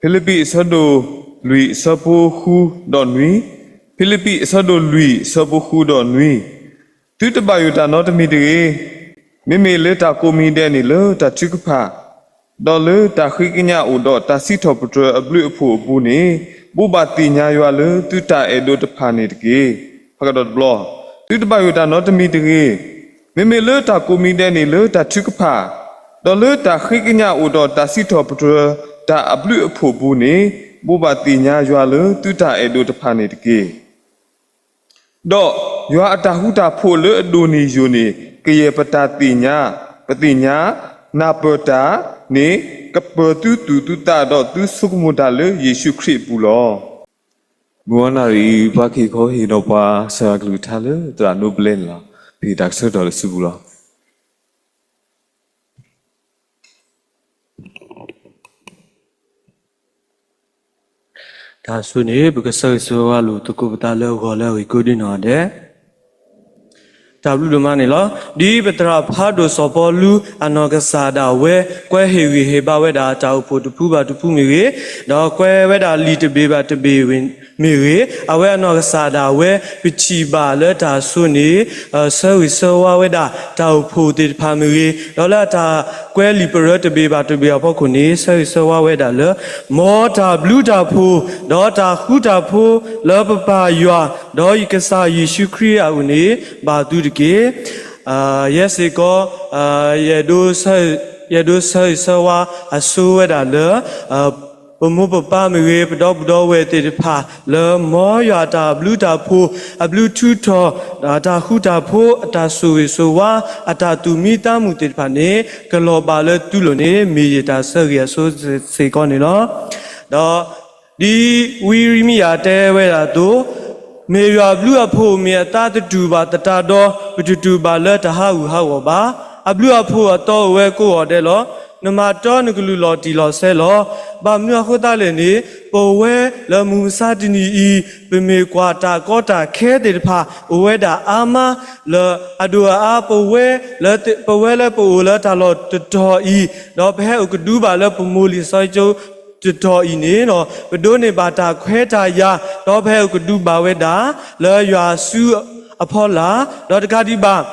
ဖံလံးပံးအဆၢဒိၣ်လွံၢ်အဆၢဖိဃုဒီးနွံ, ဖံလံးပံးအဆၢဒိၣ်လွံၢ်အဆၢဖိဃုဒီးနွံ, သုတဘၣ်ယိၣ်တၢ်နီတမံၤတဂ့ၤ. မ့မ့ၢ်လၢတၢ်ကိးမံၤဒဲးန့ၣ်လၢတၢ်ထုကဖၣ်, ဒီးလၢတၢ်ဃ့ကညးအိၣ်ဒီးတၢ်စံးထီၣ်ပတြၢၤအဘျုးအဖှိၣ်အပူၤန့ၣ်, ဘိးဘၣ်သ့ၣ်ညါယွၤလၢသုတၢ်အဲၣ်ဒိးတဖၣ်န့ၣ်တက့ၢ်. ဖးကဒီးတဘျီ, သုတဘၣ်ယိၣ်တၢ်နီတမံၤတဂ့ၤ. မ့မ့ၢ်လၢတၢ်ကိးမံၤဒဲးန့ၣ်လၢတၢ်ထုကဖၣ်, ဒီးလၢတၢ်ဃ့ကညးအိၣ်ဒီးတၢ်စံးထီၣ်ပတြၢၤတၢ်အဘျုးအဖှိၣ်အပူၤန့ၣ်, ဘိးဘၣ်သ့ၣ်ညါယွၤလၢသုတၢ်အဲၣ်ဒိးတဖၣ်န့ၣ်တက့ၢ်. ဒီးယွၤအတၢ်ဃူတၢ်ဖိးလၢအဒိၣ်န့ၢ်ယိာ်န့ၣ် ကယဲၢ်ပတၢ်သ့ၣ်ညါ, ပသ့ၣ်ညါ, နၢ်ပၢၢ်တၢ်န့ၣ် ကပၢၤသုသူၣ်သုသးဒီးသုဆိကမိၣ်တၢ်လၢယ့ၣ်ၡူးခရံာ်အပူၤလီၤ. မုၢ်ဂီၤနၣ်ရံၣ်အံၤ ပှၤကဟ့ၣ်နီၤပှၤစှၤကလုၢ်ကထါလၢသရၣ်နိဘလဲန့ၣ်လီၤ. ပဟ့ၣ်တၢ်ကဆှၢထီၣ်လၢစုပူၤလီၤ. တၢ်ဆိၣ်န့ၣ် ပကဆၢဂ့ၤဆၢဝါလိာ်သကိးပသးလၢအဂီၢ်လၢအဂ့ၢ်ကိးဒံးနီၢ်ဒဲး တၢ်ဘျုးဒိၣ်မးန့ၣ်လီၤ. ဒ်ပသရၣ်ဖးဒိၣ်စီၤပီလူးအနီၢ်ကစၢ်ဒၣ်ဝဲ ကွဲဟ့ၣ်ဂံၢ်ဟ့ၣ်ဘါဝဲဒၣ်တၢ်အိၣ်ဖှိၣ်တဖုဘၣ်တဖုမ့ၢ်ဂ့ၤ, ဒီးကွဲဝဲဒၣ်လံာ်တဘ့ၣ်ဘၣ်တဘ့ၣ်မ့ၢ်ဂ့ၤ, အဝဲအနီၢ်ကစၢ်ဒၣ်ဝဲ ပထံၣ်ဘၣ်လၢတၢ်ဆိၣ်န့ၣ် ဆၢဂ့ၤဆၢဝါဝဲဒၣ်တၢ်အိၣ်ဖှိၣ်သ့ၣ်တဖၣ်မ့ၢ်ဂ့ၤ, ဒီးလၢအတၢ်ကွဲလံာ်ပရၢတဘ့ၣ်ဘၣ်တဘ့ၣ်အဖီခိၣ်န့ၣ် ဆၢဂ့ၤဆၢဝါဝဲဒၣ်လၢ မ်တၢ်ဘျုးတၢ်ဖှိၣ် ဒီးတၢ်ဃူတၢ်ဖိးလၢပပၢ်ယွၤ ဒီးကစၢ်ယ့ၣ်ၡူးခရံာ်အအိၣ်န့ၣ် ဘၣ်သုတက့ၢ်. ယဲစ့ၢ်ကီး ယအဲၣ်ဒိးဆၢဂ့ၤဆၢဝါအဆိဝဲဒၣ်လၢ ပမိၢ်ပပၢ်မ့ၢ်ဂ့ၤ, ပဒီပုၢ်ဒီဝဲၢ်သ့ၣ်တဖၣ် လၢမ်ယွၤအတၢ်ဘျုးတၢ်ဖှိၣ် အဘျုးထူးထီၣ် အတၢ်ဃူတၢ်ဖိး အတၢ်ဆိၣ်ဂ့ၤဆိၣ်ဝါ အတၢ်သူၣ်မံသးမုာ်သ့ၣ်တဖၣ်န့ၣ် ကလီၤဘၣ်လၢသုလိၤန့ၣ် မ့ၢ်ယတၢ်ဆၢဂ့ၤအဆိစ့ၢ်ကီးန့ၣ်လီၤ. ဒီး ဒ်ဝံယံးရမံယၤတဲဝဲဒၣ်အသိး, မ့ၢ်ယွၤအဘျုးအဖှိၣ်မ့ၢ်အသါတတူၢ်ဘၣ်သတးဒီး ပတတူၢ်ဘၣ်လၢတၢ်ဟးဂူာ်ဟးဂီၤဘၣ်. အဘျုးအဖှိၣ်အသီအိၣ်ဝဲကိးဂီၤဒဲးလီၤ. နမၤတီနကလုၢ်လီၤတံၢ်လီၤဆဲးလီၤ. ဘၣ်မနုၤအဃိသတးလဲၣ်န့ၣ်, ပဝဲလၢမုၢ်မဆါတနံၤအံၤ ပမ့ၢ်ကွၢ်တၢ်ကီတၢ်ခဲသ့ၣ်တဖၣ် အိၣ်ဝဲဒၣ်အါမး လၢအဒိၣ်အအါ ပဝဲလၢပအိၣ်လၢတၢ်လီၢ်တတီၤအံၤ, ဒီးပဟဲအိၣ်ကဒုဘၣ်လၢပမိၢ်လံာ်စီဆှံကၠိ တတီၤအံၤန့ၣ် ပဒိးန့ၢ်ဘၣ်တၢ်ခွဲးတၢ်ယာ်, ဒီးပဟဲအိၣ်ကဒုဘၣ်ဝဲဒၣ် လၢယွၤအစုအဖီလာ်, ဒီးတကးဒံးဘၣ်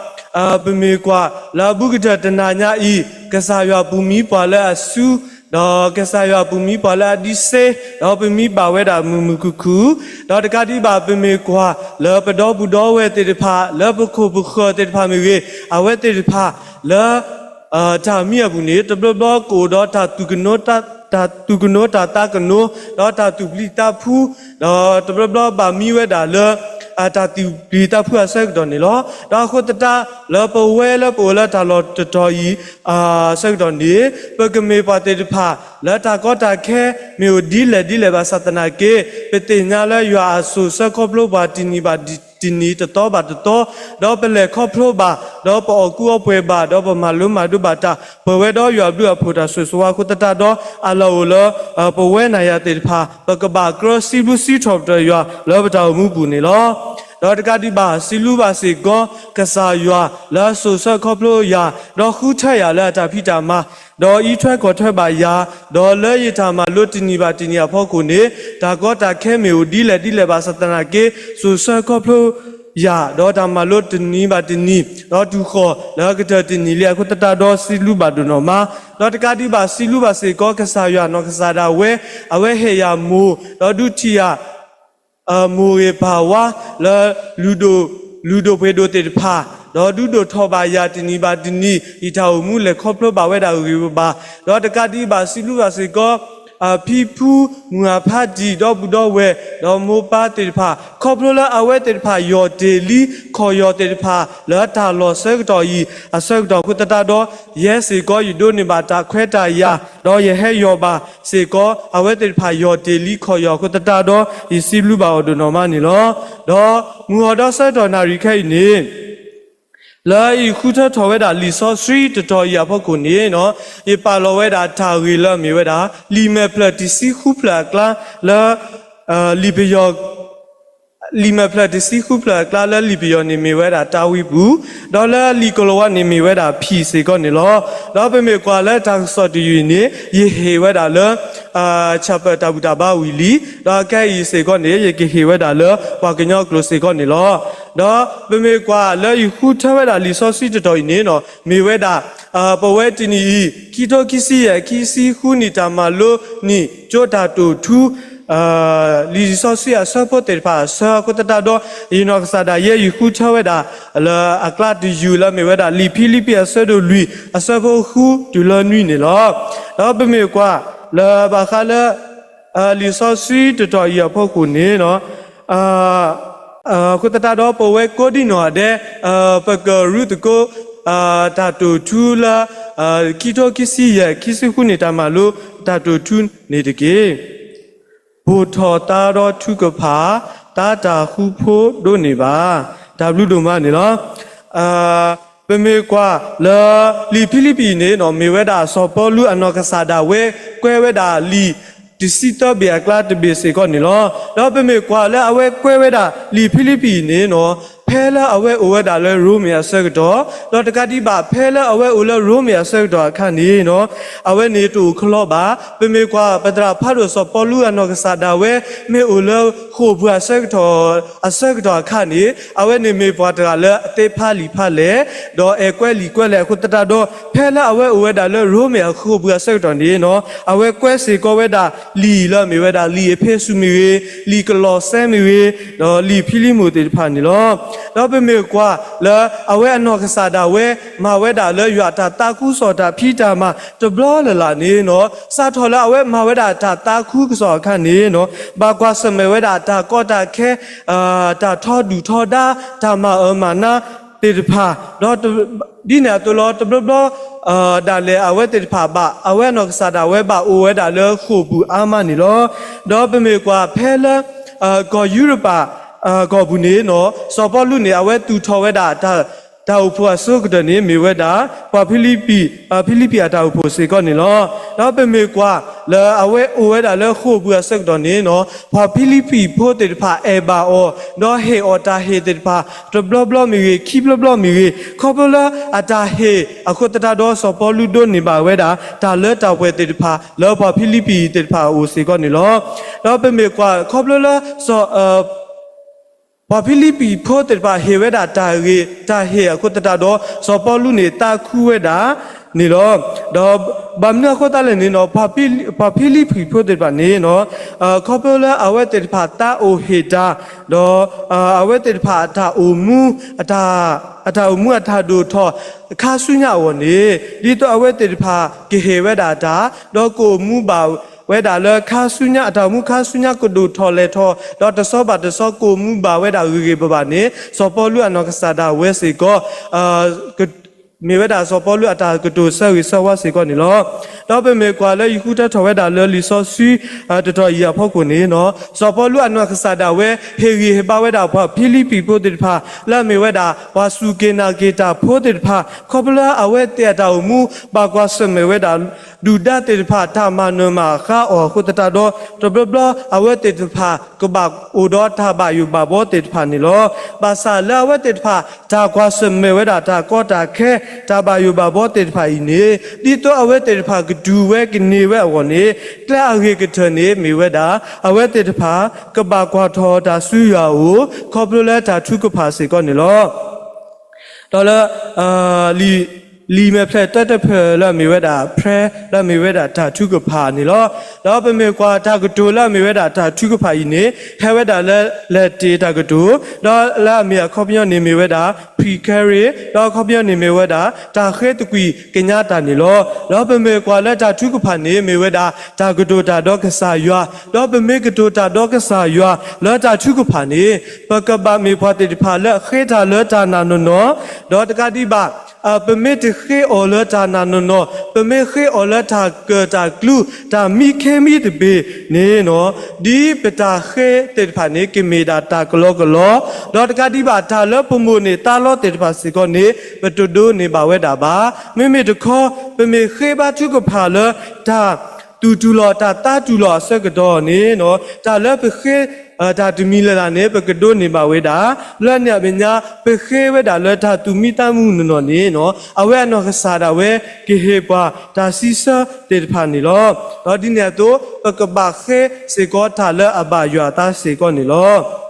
ပမ့ၢ်ကွၢ်လၢအဘူးကတၢၢ်တနၤညါအံၤ, ကစၢ်ယွၤပူၤမံပှၤလၢအစု, ဒီးကစၢ်ယွၤပူၤမံပှၤလၢအဒံးစ့, ဒီးပမံဘၣ်ဝဲဒၣ်မုာ်မုာ်ခုၣ်ခုၣ်, ဒီးတကးဒံးဘၣ် ပမ့ၢ်ကွၢ်လၢပဒီပုၢ်ဒီဝဲၢ်သ့ၣ်တဖၣ် လၢပခိၣ်ပဃၢၤသ့ၣ်တဖၣ်မ့ၢ်ဂ့ၤ, အဝဲသ့ၣ်တဖၣ်လၢ တၢ်မံအပူၤန့ၣ် တဘျီဘျီကအိၣ်ဒီးတၢ်သူၣ်ကနိး တၢ်သူၣ်ကနိးတၢ်သးကနိး ဒီးတၢ်သူၣ်ပျံၤသးဖုး, ဒီးတဘျီဘျီဘၣ်မံဝဲဒၣ်လၢ တၢ်သူၣ်ပျံၤသးဖုးအဆၢကတီၢ်န့ၣ်လီၤ. ဒီးအဃိသတး လၢပဝဲလၢပအိၣ်လၢတၢ်လီၢ်တတီၤအံၤ အဆၢကတီၢ်န့ၣ် ပကမ့ၢ်ပှၤသ့ၣ်တဖၣ် လၢတၢ်ကီတၢ်ခဲ မ့ၢ်အိၣ်ဒ်လဲၣ်ဒ်လဲၣ်ဘၣ်ဆၣ်သနာ်က့ ပသ့ၣ်ညါလၢယွၤအစိၤဆၢခီဖျိပှၤတနံၤဘၣ်တနံၤ တသီဘၣ်တသီ, ဒီးပလဲၤခီဖျိဘၣ်, ဒီးပအီၣ်ကူအီပှဲၤဘၣ်, ဒီးပမၤလိမၤဒိးဘၣ်တၢ် ပဝဲဒီးယွၤအဘျုးအဖှိၣ်တၢ်ဆိၣ်ဂ့ၤဆိၣ်ဝါအဃိသတးဒီး အလီၢ်အိၣ်လၢ ပဝဲနၤယၤသ့ၣ်တဖၣ် ပကဘၣ်ကြၢးစံးဘျုးစံးထီၣ်ပတြၢၤယွၤလၢပတၢ်အိၣ်မူပူၤန့ၣ်လီၤ. ဒီးတကးဒံးဘၣ် စံးဘျုးဘၣ်စ့ၢ်ကီး ကစၢ်ယွၤလၢအစိၤဆၢခီဖျိယၤ ဒီးဃုထၢယၤလၢအတၢ်ဖံးတၢ်မၤ, ဒီးအံးထွဲကွၢ်ထွဲဘၣ်ယၤ, ဒီးလၢယတၢ်မၤလိတနံၤဘၣ်တနံၤအဖီခိၣ်န့ၣ် တၢ်ကီတၢ်ခဲမ့ၢ်အိၣ်ဒ်လဲၣ်ဒ်လဲၣ်ဘၣ်ဆၣ်သနာ်က့ စိၤဆၢခီဖျိ ယၤ, ဒီးတၢ်မၤလိတနံၤဘၣ်တနံၤ, ဒီးတုၤဃီၤလၢကတၢၢ်တနံၤလံအဃိသတးဒီး စံးဘျုးဘၣ်ဒိၣ်နီၢ်မး, ဒီးတကးဒံးဘၣ် စံးဘျုးဘၣ်စ့ၢ်ကီး ကစၢ်ယွၤနီၢ်ကစၢ်ဒၣ်ဝဲ, အဝဲဟ့ၣ်ယၤမိၢ်, ဒီးဒုးထံၣ်ယၤ မိၢ်ဂ့ၤပၢ်ဝါ လၢ လုၢ်ဒိၣ်ပှ့ၤဒိၣ်သ့ၣ်တဖၣ်, ဒီးဒုးဒိၣ်ထီၣ်ဘၣ်ယၤတနံၤဘၣ်တနံၤ ယတၢ်အိၣ်မူလဲၤခီဖျိဘၣ်ဝဲဒၣ်ဂ့ၤဂ့ၤဘၣ်ဘၣ်, ဒီးတကးဒံးဘၣ် စံးဘျုးဘၣ်စ့ၢ်ကီး ဖံဖု မုၢ်အဖးတံၢ် ဒီပုၢ်ဒီဝဲၢ် ဒီးမိၢ်ပၢ်သ့ၣ်တဖၣ် ခီဖျိလၢအဝဲသ့ၣ်တဖၣ် ယီၢ်တ့ၢ်လံ ခီၣ်ယီၢ်သ့ၣ်တဖၣ် လၢတၢ်လီၢ်ဆၢကတီၢ်အံၤ အဆၢကတီၢ်အဃိသတးဒီး ယဲစ့ၢ်ကီး ယဒိးန့ၢ်ဘၣ်တၢ်ခွဲးတၢ်ယာ် ဒီးယဟဲယီၢ်ဘၣ်စ့ၢ်ကီး အဝဲသ့ၣ်တဖၣ် ယီၢ်တ့ၢ်လံ ခီၣ်ယီၢ်အဃိသတးဒီး ယစံးဘျုးဘၣ်အီၤဒိၣ်နီၢ်မးန့ၣ်လီၤ. ဒီးမုၢ်ဟီၣ်ဒီးဆၢကတီၢ်နၣ်ရံၣ်ခဲအံၤန့ၣ် လၢယဃုထၢထီၣ်ဝဲဒၣ်လံာ်စီဆှံတတီၤအံၤအဖီခိၣ်န့ၣ် ယပာ်လီၤဝဲဒၣ်တၢ်ဂ့ၢ်လၢအမ့ၢ်ဝဲဒၣ် လံာ်မဲာ်ဖျၢၣ်တဆံဃုဖျၢၣ်အကျါ လၢ လံာ်ပယီၤ လံာ်မဲာ်ဖျၢၣ်တဆံဃုဖျၢၣ်အကျါလၢလံာ်ပယီၤန့ၣ်မ့ၢ်ဝဲဒၣ် တၢဝံပူၤ, ဒီးလၢလံာ်ကလၤဝါန့ၣ်မ့ၢ်ဝဲဒၣ် ဖံး စ့ၢ်ကီးန့ၣ်လီၤ. ဒီးပမ့ၢ်ကွၢ်လၢတၢ်ကစီၣ်တယုၢ်အံၤန့ၣ် ယဟ့ၣ်ဝဲဒၣ်လၢ ဆၣ်ပၢၣ်တၢ်ဘူၣ်တၢ်ဘါဝံၤလံ, ဒီးအခဲအံၤစ့ၢ်ကီးန့ၣ် ယကဟ့ၣ်ဝဲဒၣ်လၢပှၤကညီအကျိာ်စ့ၢ်ကီးန့ၣ်လီၤ. ဒီးပမ့ၢ်ကွၢ်လၢယဃုထၢဝဲဒၣ်လံာ်စီဆှံတတီၢ်အံၤန့ၣ်နီၤ မ့ၢ်ဝဲဒၣ် ပဝဲတနံၤအံၤ ခံထိခံဆံယဲၢ် ခံဆံဃုနံၣ်တၢ်မၤလိနံၣ် ကၠိတၢ်တိာ်ထူ လံာ်စီဆှံအဆၢဖိသ့ၣ်တဖၣ်အဆၢ အဃိသတးဒီး ယနီၢ်ကစၢ်ဒၣ်ယဲယဃုထၢဝဲဒၣ် လၢအကျါတယုၢ်လၢမ့ၢ်ဝဲဒၣ် လံာ်ဖံလံးပံးအဆၢဒိၣ်လွံၢ် အဆၢဖိဃုတုၤလၢနွံန့ၣ်လီၤ. ဒီးပမ့ၢ်ကွၢ်လၢဘၣ်ဃးလၢ လံာ်စီဆှံတတီၢ်အံၤအဖီခိၣ်န့ၣ် အဃိသတးဒီးပဝဲကိးဒံနီၢ်ဂၤဒဲး ပကရူၢ်သကိး တၢ်တိာ်ထူလၢ ခံထိခံဆံယဲၢ် ခံဆံဃုနံၣ်တၢ်မၤလိ တၢ်တိာ်ထူန့ၣ်တက့ၢ်. ဘိၣ်ထီၣ်သါဒီးထုကဖၣ် သါတၢ်ဃူဖိဒိၣ်န့ၢ်ဘၣ်. တၢ်ဘျုးဒိၣ်မးန့ၣ်လီၤ. ပမ့ၢ်ကွၢ်လၢ လံာ်ဖံလံးပံးန့ၣ်နီၤ မ့ၢ်ဝဲဒၣ်စီၤပီလူးအနီၢ်ကစၢ်ဒၣ်ဝဲ ကွဲးဝဲဒၣ်လံာ်တဆံသၢဘ့ၣ်အကျါတဘ့ၣ်စ့ၢ်ကီးန့ၣ်လီၤ. ဒီးပမ့ၢ်ကွၢ်လၢအဝဲကွဲးဝဲဒၣ်လံာ်ဖံလံးပံးအံၤန့ၣ်နီၤ ဖဲလၢအဝဲအိၣ်ဝဲဒၣ်လၢရိမ့ၤအဆၢကတီၢ်, ဒီးတကးဒံးဘၣ်ဖဲလၢအဝဲအိၣ်လၢရိမ့ၤအဆၢကတီၢ်အခါန့ၣ်နီၤ အဝဲန့ၣ်တအိၣ်ခီလီဘၣ်. ပမ့ၢ်ကွၢ်ပသရၣ်ဖးဒိၣ်စီၤပီလူးအနီၢ်ကစၢ်ဒၣ်ဝဲ မ့ၢ်အိၣ်လၢဃိာ်ပူၤအဆၢကတီၢ် အဆၢကတီၢ်အခါန့ၣ် အဝဲန့ၣ်မ့ၢ်ပှၤတဂၤလၢအသ့ဖးလံာ်ဖးလဲၢ် ဒီးအဲၣ်ကွဲးလံာ်ကွဲးလဲၢ်အဃိသတးဒီး ဖဲလၢအဝဲအိၣ်ဝဲဒၣ်လၢရိမ့ၤအဃိာ်ပူၤအဆၢကတီၢ်န့ၣ်နီၤ အဝဲကွဲးစ့ၢ်ကီးဝဲဒၣ်လံာ်လၢမ့ၢ်ဝဲဒၣ်လံာ်အ့းဖ့းစူးမ့ၢ်ဂ့ၤ, လံာ်ကလီးစဲမ့ၢ်ဂ့ၤ, ဒီးလံာ်ဖံလံးမိၣ်သ့ၣ်တဖၣ်န့ၣ်လီၤ. ဒီးပမ့ၢ်ကွၢ်လၢအဝဲအနီၢ်ကစၢ်ဒၣ်ဝဲ မၤဝဲဒၣ်လၢယွၤအတၢ်သးခုကစီၣ်တၢ်ဖံးတၢ်မၤတဘျီလၢ်လၢ်န့ၣ်နီၤ စးထီၣ်လၢအဝဲမၤဝဲဒၣ်တၢ်သးခုကစီၣ်အခါန့ၣ်နီၤ ဘၣ်ကွၢ်ဆၢၣ်မဲာ်ဝဲဒၣ်တၢ်ကီတၢ်ခဲ တၢ်ထီဒုၣ်ထီဒါ တၢ်မၤအၢမၤနးသ့ၣ်တဖၣ် ဒီး ဒ်န့ၣ်အသိးလီၤ တဘျီဘျီ ဒၣ်လဲာ်အဝဲသ့ၣ်တဖၣ်ဘၣ် အဝဲအနီၢ်ကစၢ်ဒၣ်ဝဲဘၣ်အိၣ်ဝဲဒၣ်လၢဃိာ်ပူၤအါမးန့ၣ်လီၤ. ဒီးပမ့ၢ်ကွၢ်ဖဲလၢ ကီၢ်ယူရပၤ ကီၢ်ပူၤန့ၣ်နီၤ စီၤပီလူးန့ၣ် အဝဲသူၣ်ထီၣ်ဝဲဒၣ် တၢ်အိၣ်ဖှိၣ်အဆိကတၢၢ်န့ၣ် မ့ၢ်ဝဲဒၣ် ပှၤဖံလံးပံး ဖံလံးပံးအတၢ်အိၣ်ဖှိၣ်စ့ၢ်ကီးန့ၣ်လီၤ. ဒီးပမ့ၢ်ကွၢ်လၢအဝဲအိၣ်ဝဲဒၣ်လၢဃိာ်ပူၤအဆၢကတီၢ်န့ၣ်နီၤ ပှၤဖံလံးပံးဖိသ့ၣ်တဖၣ်အဲၣ်ဘၣ်အီၤ ဒီးဟ့ၣ်အီၤတၢ်ဟ့ၣ်သ့ၣ်တဖၣ် တဘျီဘျီမ့ၢ်ဂ့ၤ ခံဘျီဘျီမ့ၢ်ဂ့ၤ ခီဖျိလၢအတၢ်ဟ့ၣ်အဃိသတးဒီး စီၤပီလူးဒိးန့ၢ်ဘၣ်ဝဲဒၣ် တၢ်လၢတၢ်ပှဲၤသ့ၣ်တဖၣ် လၢပှၤဖံလံးပံးသ့ၣ်တဖၣ်အအိၣ်စ့ၢ်ကီးန့ၣ်လီၤ. ဒီးပမ့ၢ်ကွၢ်ခီဖျိလၢ ပှၤဖံလံးပံးဖိသ့ၣ်တဖၣ်ဟ့ၣ်ဝဲဒၣ်တၢ်ဂ့ၤတၢ်ဟ့ၣ်အဃိသတးဒီး စီၤပီလူးန့ၣ်သးခုဝဲဒၣ်န့ၣ်လီၤ. ဒီးဘၣ်မနုၤအဃိသတးလဲၣ်န့ၣ်နီၤ ပှၤဖံလံးပံးဖိသ့ၣ်တဖၣ်န့ၣ်နီၤ ခီဖျိလၢအဝဲသ့ၣ်တဖၣ်သးအိၣ်ဟ့ၣ်တၢ် ဒီးအဝဲသ့ၣ်တဖၣ်အတၢ်အိၣ်မူ အတၢ်အိၣ်မူအတၢ်ဒိၣ်ထီၣ် ခါဆူညါအဂီၢ်န့ၣ် ဒ်သိးအဝဲသ့ၣ်တဖၣ်ကဟ့ၣ်ဝဲဒၣ်တၢ် ဒီးကအိၣ်မူဘၣ်ဝဲဒၣ်လၢခါဆူညါ အတၢ်အိၣ်မူခါဆူညါကဒိၣ်ထီၣ်လဲၤထီၣ် ဒီးတဆီဘၣ်တဆီကအိၣ်မူဘၣ်ဝဲဒၣ်ဂ့ၤဂ့ၤဘၣ်ဘၣ်န့ၣ် စီၤပီလူးအနီၢ်ကစၢ်ဒၣ်ဝဲစ့ၢ်ကီး မ့ၢ်ဝဲဒၣ်စီၤပီလူးအတၢ်ကတိၤဆၢဂ့ၤဆၢဝါစ့ၢ်ကီးန့ၣ်လီၤ. ဒီးပမ့ၢ်ကွၢ်လၢယဃုထၢထီၣ်ဝဲဒၣ်လၢလံာ်စီဆှံ တတီၢ်အံၤအဖီခိၣ်န့ၣ်နီၤ စီၤပီလူးအနီၢ်ကစၢ်ဒၣ်ဝဲ ဟ့ၣ်ဂံၢ်ဟ့ၣ်ဘါဝဲဒၣ်ပှၤဖံလံးပံးဖိသ့ၣ်တဖၣ် လၢအမ့ၢ်ဝဲဒၣ် ပှၤစူၢ်က့ၤနာ်က့ၤတၢ်ဖိသ့ၣ်တဖၣ် ခီဖျိလၢအဝဲသ့ၣ်အတၢ်အိၣ်မူ ဘၣ်ကွၢ်ဆၢၣ်မဲာ်ဝဲဒၣ် ဒုၣ်ဒါသ့ၣ်တဖၣ် တၢ်မၤနၢၤမၤဃါအီၤအဃိသတးဒီး တဘျီဘျီအဝဲသ့ၣ်တဖၣ် ကဘၣ်အိၣ်ဒီးတၢ်ဘၣ်ယိၣ်ဘၣ်ဘှီသ့ၣ်တဖၣ်န့ၣ်လီၤ. ဘၣ်ဆၣ်လၢအဝဲသ့ၣ်တဖၣ် တၢ်ကွၢ်ဆၢၣ်မဲာ်ဝဲဒၣ်တၢ်ကီတၢ်ခဲ တၢ်ဘၣ်ယိၣ်ဘၣ်ဘှီသ့ၣ်တဖၣ်အံၤန့ၣ် ဒ်သိးအဝဲသ့ၣ်တဖၣ်ကတုၤဝဲကန့ၢ်ဝဲအဂီၢ်န့ၣ် ကျဲအဂ့ၤကတၢၢ်န့ၣ်မ့ၢ်ဝဲဒၣ် အဝဲသ့ၣ်တဖၣ် ကဘၣ်ကွၢ်ထီၣ်တၢ်ဆူယွၤအအိၣ် ခီဖျိလၢတၢ်ထုကဖၣ်စ့ၢ်ကီးန့ၣ်လီၤ. ဒီးလၢ လံာ် လံာ်မဲာ်ဖျၢၣ်တၢတဖျၢၣ်လၢအမ့ၢ်ဝဲဒၣ် prayer လၢအမ့ၢ်ဝဲဒၣ်တၢ်ထုကဖၣ်န့ၣ်လီၤ. ဒီးပမ့ၢ်ကွၢ်တၢ်ကတိၤလၢအမ့ၢ်ဝဲဒၣ်တၢ်ထုကဖၣ်အံၤန့ၣ် ဟဲဝဲဒၣ်လၢ Latin တၢ်ကတိၤ ဒီးလၢအမ့ၢ်အခီပညီန့ၣ်မ့ၢ်ဝဲဒၣ် precare ဒီးအခီပညီန့ၣ်မ့ၢ်ဝဲဒၣ် တၢ်ဃ့သကွံၢ်ကညးတၢ်န့ၣ်လီၤ. ဒီးပမ့ၢ်ကွၢ်လၢတၢ်ထုကဖၣ်န့ၣ် မ့ၢ်ဝဲဒၣ်တၢ်ကတိၤတၢ်ဒီးကစၢ်ယွၤ ဒီးပမ့ၢ်ကတိၤတၢ်ဒီးကစၢ်ယွၤလၢတၢ်ထုကဖၣ်န့ၣ် ပကဘၣ်မ့ၢ်ပှၤသ့ၣ်တဖၣ်လၢအဃ့တၢ်လၢတၢ်နာ်နီၢ်နီၢ်, ဒီးတကးဒံးဘၣ် ပမ့ၢ်တဃ့အီၤလၢတၢ်နာ်နီၢ်နီၢ်, ပမ့ၢ်ဃ့အီၤလၢတၢ်ကၢၣ်တၢ်ကျူ တၢ်မံခ့မံတဘ့ၣ်န့ၣ်နီၤ, ဒ်ပတၢ်ဃ့သ့ၣ်တဖၣ်န့ၣ် ကမ့ၢ်ဒၣ်တၢ်ကလီကလီ, ဒီးတကးဒံးဘၣ် တၢ်လၢပမိၣ်န့ၢ်သးလီသ့ၣ်တဖၣ်စ့ၢ်ကီးန့ၣ် ပတဒိးန့ၢ်ဘၣ်ဝဲဒၣ်ဘၣ်. မ့မ့ၢ်တခီ ပမ့ၢ်ဃ့ဘါထုကဖၣ်လၢ တၢ်သူၣ်တူၢ်လီၤ တၢ်သးတူၢ်လီၤအဆၢကတီၢ်န့ၣ်နီၤ, တၢ်လၢပဃ့ တၢ်တမံၤလၢ်လၢ်န့ၣ် ပကဒိးန့ၢ်ဘၣ်ဝဲဒၣ်, လၢန့ၣ်အမဲာ်ညါ ပဃ့ဝဲဒၣ်လၢတၢ်သူၣ်မံသးမုာ်နီၢ်နီၢ်န့ၣ်, အဝဲအနီၢ်ကစၢ်ဒၣ်ဝဲကဟ့ၣ်ပှၤတၢ်စံးဆၢသ့ၣ်တဖၣ်န့ၣ်လီၤ. ဒီးဒ်န့ၣ်အသိး ပကဘၣ်ဃ့စ့ၢ်ကီးတၢ်လၢအဘၣ်ယွၤအသးစ့ၢ်ကီးန့ၣ်လီၤ.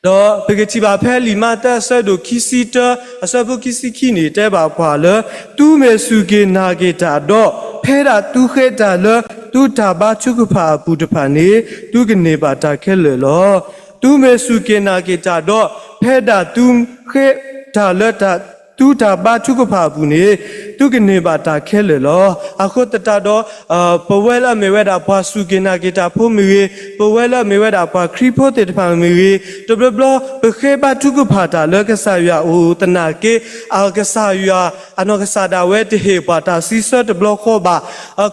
ဒီးပကထံၣ်ဘၣ်ဖဲလံာ်မးသဲအဆၢဒိၣ် ခံဆံတၢ အဆၢဖိခံဆံခံန့ၣ် တဲဘၣ်ပှၤလၢ သုမ့ၢ်စူၢ်က့ၤနာ်က့ၤတၢ်ဒီး ဖဲဒၣ်သုဃ့တၢ်လၢသုတၢ်ဘါထုကဖၣ်အပူၤတဖၣ်န့ၣ် သုကန့ၢ်ဘၣ်တၢ်ခဲလၢာ်လီၤ. သုမ့ၢ်စူၢ်က့ၤနာ်က့ၤတၢ်ဒီး ဖဲဒၣ်သုဃ့တၢ်လၢသုတၢ်ဘါထုကဖၣ်အပူၤန့ၣ် သုကန့ၢ်ဘၣ်တၢ်ခဲလၢာ်လီၤ. အဃိသတးဒီး ပဝဲလၢအမ့ၢ်ဝဲဒၣ်ပှၤစူၢ်က့ၤနာ်က့ၤတၢ်ဖိမ့ၢ်ဂ့ၤ, ပဝဲလၢအမ့ၢ်ဝဲဒၣ်ပှၤခရံာ်ဖိသ့ၣ်တဖၣ်မ့ၢ်ဂ့ၤ, တဘျီဘျီ ပဃ့ဘါထုကဖၣ်တၢ်လၢကစၢ်ယွၤအအိၣ်သနာ်က့ ကစၢ်ယွၤအနီၢ်ကစၢ်ဒၣ်ဝဲတဟ့ၣ်ပှၤတၢ်စံးဆၢတဘျီဃီဘၣ်.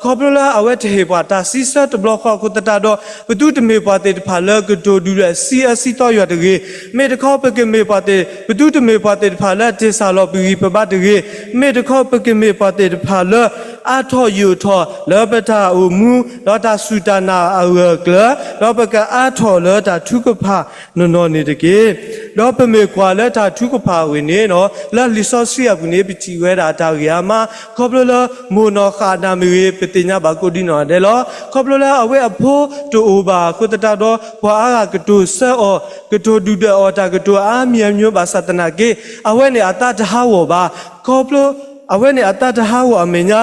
ခီဖျိလၢအဝဲတဟ့ၣ်ပှၤတၢ်စံးဆၢတဘျီဃီအဃိသတးဒီး ပသုတမ့ၢ်ပှၤသ့ၣ်တဖၣ်လၢကတိၤဒုးဒီးစံးအၢစံးသီယွၤတဂ့ၤ. မ့ၢ်တခီပကမ့ၢ်ပှၤသ့ၣ်, ပသုတမ့ၢ်ပှၤသ့ၣ်တဖၣ်လၢတ့ၢ်စၢ်လီၤပဂံၢ်ပဘါတဂ့ၤ. မ့ၢ်တခီပကမ့ၢ်ပှၤသ့ၣ်တဖၣ်လၢ အါထီၣ်ယိာ်ထီၣ်လၢပတၢ်အိၣ်မူ ဒီးတၢ်စူၢ်တၢ်နာ်အဂၢၢ်အကျၢၤ, ဒီးပကအါထီၣ်လၢတၢ်ထုကဖၣ်နီၢ်နီၢ်န့ၣ်တက့ၢ်. ဒီးပမ့ၢ်ကွၢ်လၢတၢ်ထုကဖၣ်အဂ့ၢ်န့ၣ် လၢလံာ်စီဆှံအပူၤန့ၣ် ပထံၣ်ဝဲဒၣ်တၢ်ဂ့ၢ်အါမး, ခီဖျိလၢမိၢ်နီၢ်ဃၣ်နၢ်မ့ၢ်ဂ့ၤ ပသ့ၣ်ညါဘၣ်ကိးဒ်နီၢ်ဂၤဒဲးလီၤ. ခီဖျိလၢအဝဲအဖိတအိၣ်ဘၣ်အဃိသတးဒီး ပှၤအါဂၤကတိၤဆၢအီၤ, ကတိၤဒုၣ်ဒွဲၣ်အီၤတၢ်ကတိၤအါမံၤအါမံၤဘၣ်ဆၣ်သနာ်က့ အဝဲန့ၣ်အသးတဟးဂီၤဘၣ်. ခီဖျိ အဝဲန့ၣ်အသးတဟးဂီၤအမဲာ်ညါ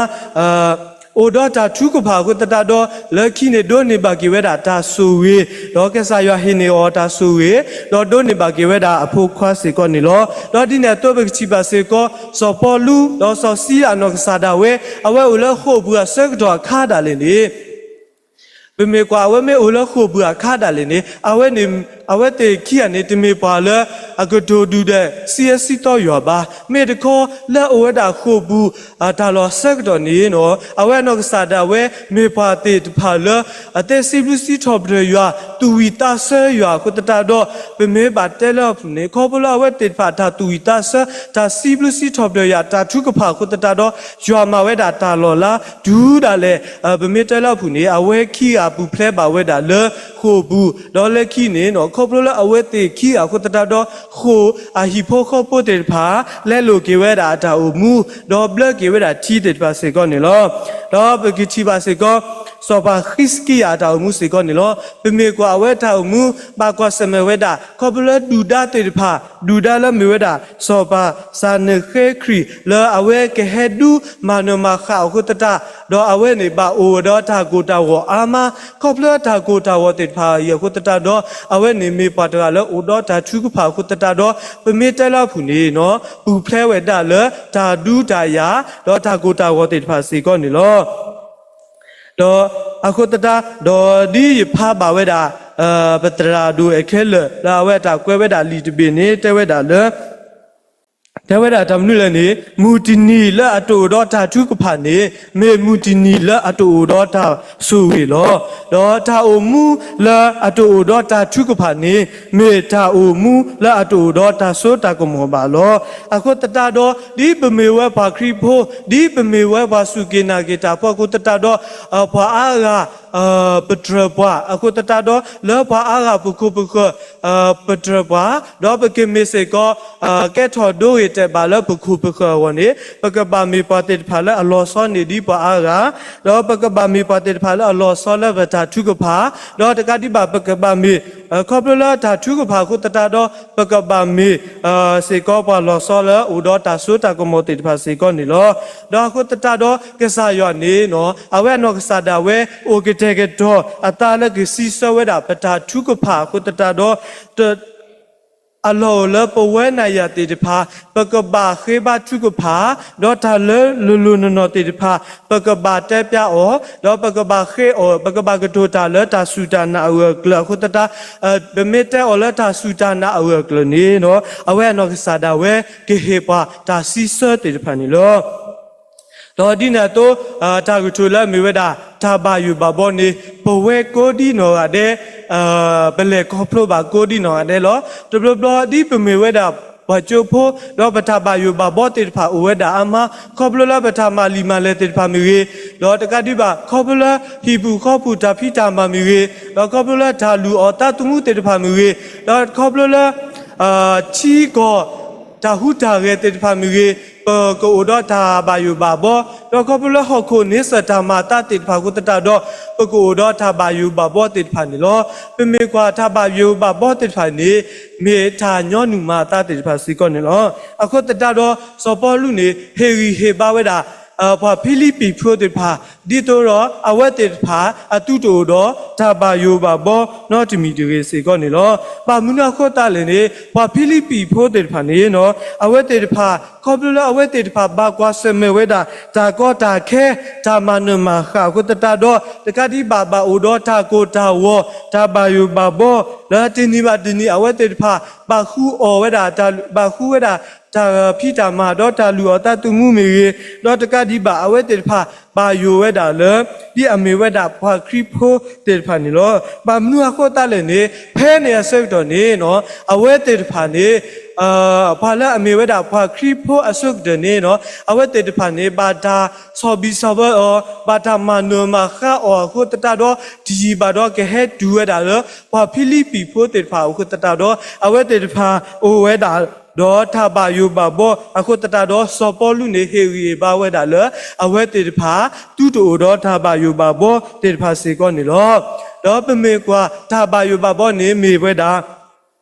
အိၣ်ဒီးတၢ်ထုကဖၣ်အဃိသတးဒီး လၢခံန့ၣ်ဒိးန့ၢ်ဘၣ်က့ၤဝဲဒၣ်တၢ်ဆိၣ်ဂ့ၤ, ဒီးကစၢ်ယွၤဟ့ၣ်န့ၢ်အီၤတၢ်ဆိၣ်ဂ့ၤ, ဒီးဒိးန့ၢ်ဘၣ်က့ၤဝဲဒၣ်အဖိခွါစ့ၢ်ကီးန့ၣ်လီၤ. ဒီးဒ်န့ၣ်အသိးပကထံၣ်ဘၣ်စ့ၢ်ကီး စီၤပီလူး ဒီးစီၤစံလးနီၢ်ကစၢ်ဒၣ်ဝဲ အဝဲအိၣ်လၢဃိာ်ပူၤအဆၢကတီၢ်အခါဒၣ်လဲာ်န့ၣ် ပမ့ၢ်ကွၢ်အဝဲမ့ၢ်အိၣ်လၢဃိာ်ပူၤအခါဒၣ်လဲာ်န့ၣ် အဝဲန့ၣ် အဝဲသ့ၣ်ခံဂၤန့ၣ် တမ့ၢ်ပှၤလၢအကတိၤဒုၣ်ဒွဲၣ်စံးအၢစံးသီယွၤဘၣ်. မ့ၢ်တခီလၢအအိၣ်ဝဲဒၣ်ဃိာ်ပူၤ တၢ်လီၢ်ဆၢကတီၢ်န့ၣ် အဝဲအနီၢ်ကစၢ်ဒၣ်ဝဲ မ့ၢ်ပှၤသ့ၣ်တဖၣ်လၢ အသးစံးဘျုးစံးထီၣ်ပတြၢၤယွၤ သူၣ်ဝံၣ်သးဆၢယွၤအဃိသတးဒီး ပမ့ၢ်ဘၣ်တဲလၢအပူၤန့ၣ် ခီဖျိလၢအဝဲသ့ၣ်တဖၣ် တၢ်သူၣ်ဝံၣ်သးဆၢ တၢ်စံးဘျုးစံးထီၣ်ပတြၢၤယွၤ တၢ်ထုကဖၣ်အဃိသတးဒီး ယွၤမၤဝဲဒၣ်တၢ်လီၤလး တုၤဒၣ်လဲာ် ပမ့ၢ်တဲလၢအပူၤန့ၣ် အဝဲခံဂၤပူၤဖျဲးဘၣ်ဝဲဒၣ်လၢဃိာ်ပူၤ, ဒီးလၢခံန့ၣ် ခီဖျိလၢအဝဲသ့ၣ်ခံဂၤအဃိသတးဒီး ဃိာ်အဟံၣ်ဖိဃီဖိသ့ၣ်တဖၣ် လဲလိာ်က့ၤဝဲဒၣ်အတၢ်အိၣ်မူ, ဒီးဘျၢက့ၤဝဲဒၣ်ထံသ့ၣ်တဖၣ်စ့ၢ်ကီးန့ၣ်လီၤ. ဒီးပကထံၣ်ဘၣ်စ့ၢ်ကီး စီၤပၤဃံးစကံယၤအတၢ်အိၣ်မူစ့ၢ်ကီးန့ၣ်လီၤ. ပမ့ၢ်ကွၢ်အဝဲတၢ်အိၣ်မူ ဘၣ်ကွၢ်ဆၢၣ်မဲာ်ဝဲဒၣ် ခီဖျိလၢဒုၣ်ဒါသ့ၣ်တဖၣ် ဒုၣ်ဒါလၢမ့ၢ်ဝဲဒၣ် စီၤပၤစၤနဃ့ခရံာ် လၢအဝဲကဟဲဒုးမၤနၢၤမၤဃၣ်အဃိသတး ဒီးအဝဲန့ၣ်ဘၣ်အိၣ်ဒီးတၢ်ကိၢ်တၢ်ဂီၤအါမး, ခီဖျိတၢ်ကိၢ်တၢ်ဂီၤသ့ၣ်တဖၣ်အံၤအဃိသတးဒီး အဝဲန့ၣ်မ့ၢ်ပှၤတဂၤလၢအိၣ်ဒီးတၢ်ထုကဖၣ်အဃိသတးဒီး ပမ့ၢ်တဲလၢအပူၤန့ၣ် ပူၤဖျဲးဝဲဒၣ်လၢတၢ်ဒုးတၢ်ယၤ ဒီးတၢ်ကိၢ်တၢ်ဂီၤသ့ၣ်တဖၣ်စ့ၢ်ကီးန့ၣ်လီၤ. ဒီးအဃိသတး ဒီးဒ်ယဖးဘၣ်ဝဲဒၣ် ပသရၣ်ဒိၣ်အခဲလၢာ် လၢအဝဲအတၢ်ကွဲးဝဲဒၣ်လံာ်တဘ့ၣ်န့ၣ် တဲဝဲဒၣ်လၢ တဲဝဲဒၣ်တၢ်မနုၤလဲၣ်န့ၣ် မုၢ်တနံၤလၢအတအိၣ်ဒီးတၢ်ထုကဖၣ်န့ၣ် မ့ၢ်မုၢ်တနံၤလၢအတအိၣ်ဒီးတၢ်ဆိၣ်ဂ့ၤလီၤ. ဒီးတၢ်အိၣ်မူလၢအတအိၣ်ဒီးတၢ်ထုကဖၣ်န့ၣ် မ့ၢ်တၢ်အိၣ်မူလၢအတအိၣ်ဒီးတၢ်စိတၢ်ကမီၤဘၣ်လီၤ. အဃိသတးဒီး ဒ်ပမ့ၢ်ဝဲပှၤခရံာ်ဖိ, ဒ်ပမ့ၢ်ဝဲပှၤစူၢ်က့ၤနာ်က့ၤတၢ်ဖိအဃိသတးဒီး ပှၤအါဂၤ ပတြၢၤပှၤအဃိသတးဒီး လၢပှၤအါဂၤပခိၣ်ပဃၢၤ ပတြၢၤပှၤ, ဒီးပကမ့ၢ်စ့ၢ်ကီး ကဲထီၣ်ဒိဂ့ၤတဲာ်ဘၣ်လၢပခိၣ်ပဃၢၤအဂီၢ်န့ၣ် ပကဘၣ်မ့ၢ်ပှၤသ့ၣ်တဖၣ်လၢအလီၤဆီန့ၢ်ဒံးပှၤအါဂၤ, ဒီးပကဘၣ်မ့ၢ်ပှၤသ့ၣ်တဖၣ်လၢအလီၤဆီလၢပတၢ်ထုကဖၣ်, ဒီးတကးဒံးဘၣ်ပကဘၣ်မ့ၢ် ခီဖျိလၢတၢ်ထုကဖၣ်အဃိသတးဒီး ပကဘၣ်မ့ၢ် စ့ၢ်ကီးပှၤလီၤဆီလၢအိၣ်ဒီးတၢ်စိတၢ်ကမီၤသ့ၣ်တဖၣ်စ့ၢ်ကီးန့ၣ်လီၤ. ဒီးအဃိသတးဒီး ကစၢ်ယွၤန့ၣ် အဝဲအနီၢ်ကစၢ်ဒၣ်ဝဲ အိၣ်ကတဲာ်ကတီၤအသးလၢကစံးဆၢဝဲဒၣ်ပတၢ်ထုကဖၣ်အဃိသတးဒီး အလီၢ်အိၣ်လၢပဝဲနၤယၤသ့ၣ်တဖၣ် ပကဘၣ်ဃ့ဘါထုကဖၣ်, ဒီးတၢ်လၢလိၤလိၤနီၢ်နီၢ်သ့ၣ်တဖၣ် ပကဘၣ်တဲပျါအီၤ, ဒီးပကဘၣ်ဃ့အီၤ, ပကဘၣ်ကတိၤတၢ်လၢတၢ်စူၢ်တၢ်နာ်အဂၢၢ်အကျၢၤအဃိသတး ပမ့ၢ်တဲအီၤလၢတၢ်စူၢ်တၢ်နာ်အဂၢၢ်အကျၢၤန့ၣ် အဝဲအနီၢ်ကစၢ်ဒၣ်ဝဲကဟ့ၣ်ပှၤတၢ်စံးဆၢသ့ၣ်တဖၣ်န့ၣ်လီၤ. ဒီးဒ်န့ၣ်အသိး တၢ်ကတိၤလၢအမ့ၢ်ဝဲဒၣ် တၢ်ဘၣ်ယိၣ်ဘၣ်ဘီန့ၣ် ပဝဲကိးဒံနီၢ်ဂၤဒဲး ပလဲၤခီဖျိဘၣ်ကိးဒံနီၢ်ဂၤဒဲးလီၤ. တဘျီဘျီဒ်ပမ့ၢ်ဝဲဒၣ် ပှၤကၠိဖိ, ဒီးပတၢ်ဘၣ်ယိၣ်ဘၣ်ဘီသ့ၣ်တဖၣ်အိၣ်ဝဲဒၣ်အါမး, ခီဖျိလၢပတၢ်မၤလံာ်မၤလဲၢ်သ့ၣ်တဖၣ်မ့ၢ်ဂ့ၤ, ဒီးတကးဒံးဘၣ် ခီဖျိလၢဟံၣ်ပူၤဃီပူၤတၢ်ဖံးတၢ်မၤမ့ၢ်ဂ့ၤ, ဒီးခီဖျိလၢတၢ်လုၢ်အီၣ်သးသမူသ့ၣ်တဖၣ်မ့ၢ်ဂ့ၤ, ဒီးခီဖျိလၢ ထံကီၢ် တၢ်ဟူးတၢ်ဂဲၤသ့ၣ်တဖၣ်မ့ၢ်ဂ့ၤ, ပကအိၣ်ဒီးတၢ်ဘၣ်ယိၣ်ဘၣ်ဘီ, ဒီးခီဖျိလၢဟီၣ်ခိၣ်န့ဆၢၣ်တၢ်မၤအသးသ့ၣ်တဖၣ်အဃိသတးဒီး ပကအိၣ်ဒီးတၢ်ဘၣ်ယိၣ်ဘၣ်ဘီသ့ၣ်တဖၣ်န့ၣ်လီၤ. ပမ့ၢ်ကွၢ်တၢ်ဘၣ်ယိၣ်ဘၣ်ဘီသ့ၣ်တဖၣ်န့ၣ် မ့ၢ်တၢ်ညီနုၢ်မၤအသးသ့ၣ်တဖၣ်စ့ၢ်ကီးန့ၣ်လီၤ. အဃိသတးဒီး စီၤပီလူးန့ၣ် ဟ့ၣ်ဂံၢ်ဟ့ၣ်ဘါဝဲဒၣ် ပှၤဖံလံးပံၤဖိသ့ၣ်တဖၣ် ဒ်သိးဒီးအဝဲသ့ၣ်တဖၣ် အသုတအိၣ်ဒီးတၢ်ဘၣ်ယိၣ်ဘၣ်ဘီနီတမံၤတဂ့ၤစ့ၢ်ကီးန့ၣ်လီၤ. ဘၣ်မနုၤအဃိသတးလဲၣ်န့ၣ် ပှၤဖံလံးပံၤဖိသ့ၣ်တဖၣ်န့ၣ် အဝဲသ့ၣ်တဖၣ် ခီဖျိလၢအဝဲသ့ၣ်တဖၣ်ဘၣ်ကွၢ်ဆၢၣ်မဲာ်ဝဲဒၣ် တၢ်ကီတၢ်ခဲ တၢ်မၤနၢၤမၤဃၣ်အဃိသတးဒီး တကးဒံးဘၣ် ဘၣ်အိၣ်ဒီးတၢ်ကိၢ်တၢ်ဂီၤ တၢ်ဘၣ်ယိၣ်ဘၣ်ဘီ လၢတနံၤဘၣ်တနံၤ အဝဲသ့ၣ်တဖၣ် ဘၣ်ဃုအီၣ်ဝဲဒၣ် ဘၣ်ဃုဝဲဒၣ် တၢ်ဖံးတၢ်မၤ ဒီးတၢ်လုၢ်အီၣ်သးသမူမ့ၢ်ဂ့ၤ, ဒီးတကးဒံးဘၣ် အဝဲသ့ၣ်တဖၣ် ဘၣ်ယိၣ်ဝဲဒၣ်လၢ ဒ်အမ့ၢ်ဝဲဒၣ်ပှၤခရံာ်ဖိသ့ၣ်တဖၣ်န့ၣ်လီၤ. ဘၣ်မနုၤအဃိသတးလဲၣ်န့ၣ် ဖဲန့ၣ်အဆၢကတီၢ်န့ၣ် အဝဲသ့ၣ်တဖၣ်န့ၣ် ပှၤလၢအမ့ၢ်ဝဲဒၣ်ပှၤခရံာ်ဖိအဆိကတၢၢ်န့ၣ် အဝဲသ့ၣ်တဖၣ်န့ၣ် ဘၣ်တၢ်ဆီၣ်ဘံၣ်ဆီၣ်ဘၢအီၤ ဘၣ်တၢ်မၤနၢၤမၤဃါအီၤအဃိသတးဒီး တယံာ်ဘၣ်ဒီးကဟဲတုၤဝဲဒၣ်လၢ ပှၤဖံလံးပံၤဖိသ့ၣ်တဖၣ်အဃိသတးဒီး အဝဲသ့ၣ်တဖၣ်အိၣ်ဝဲဒၣ် ဒီးတၢ်ဘၣ်ယိၣ်ဘၣ်ဘီအဃိသတးဒီး စီၤပီလူးန့ၣ် ဟ့ၣ်ဂံၢ်ဟ့ၣ်ဘါဝဲဒၣ်လၢ အဝဲသ့ၣ်တဖၣ် သုတအိၣ်ဒီးတၢ်ဘၣ်ယိၣ်ဘၣ်ဘီသ့ၣ်တဖၣ်စ့ၢ်ကီးန့ၣ်လီၤ. ဒီးပမ့ၢ်ကွၢ် တၢ်ဘၣ်ယိၣ်ဘၣ်ဘီန့ၣ်မ့ၢ်ဝဲဒၣ်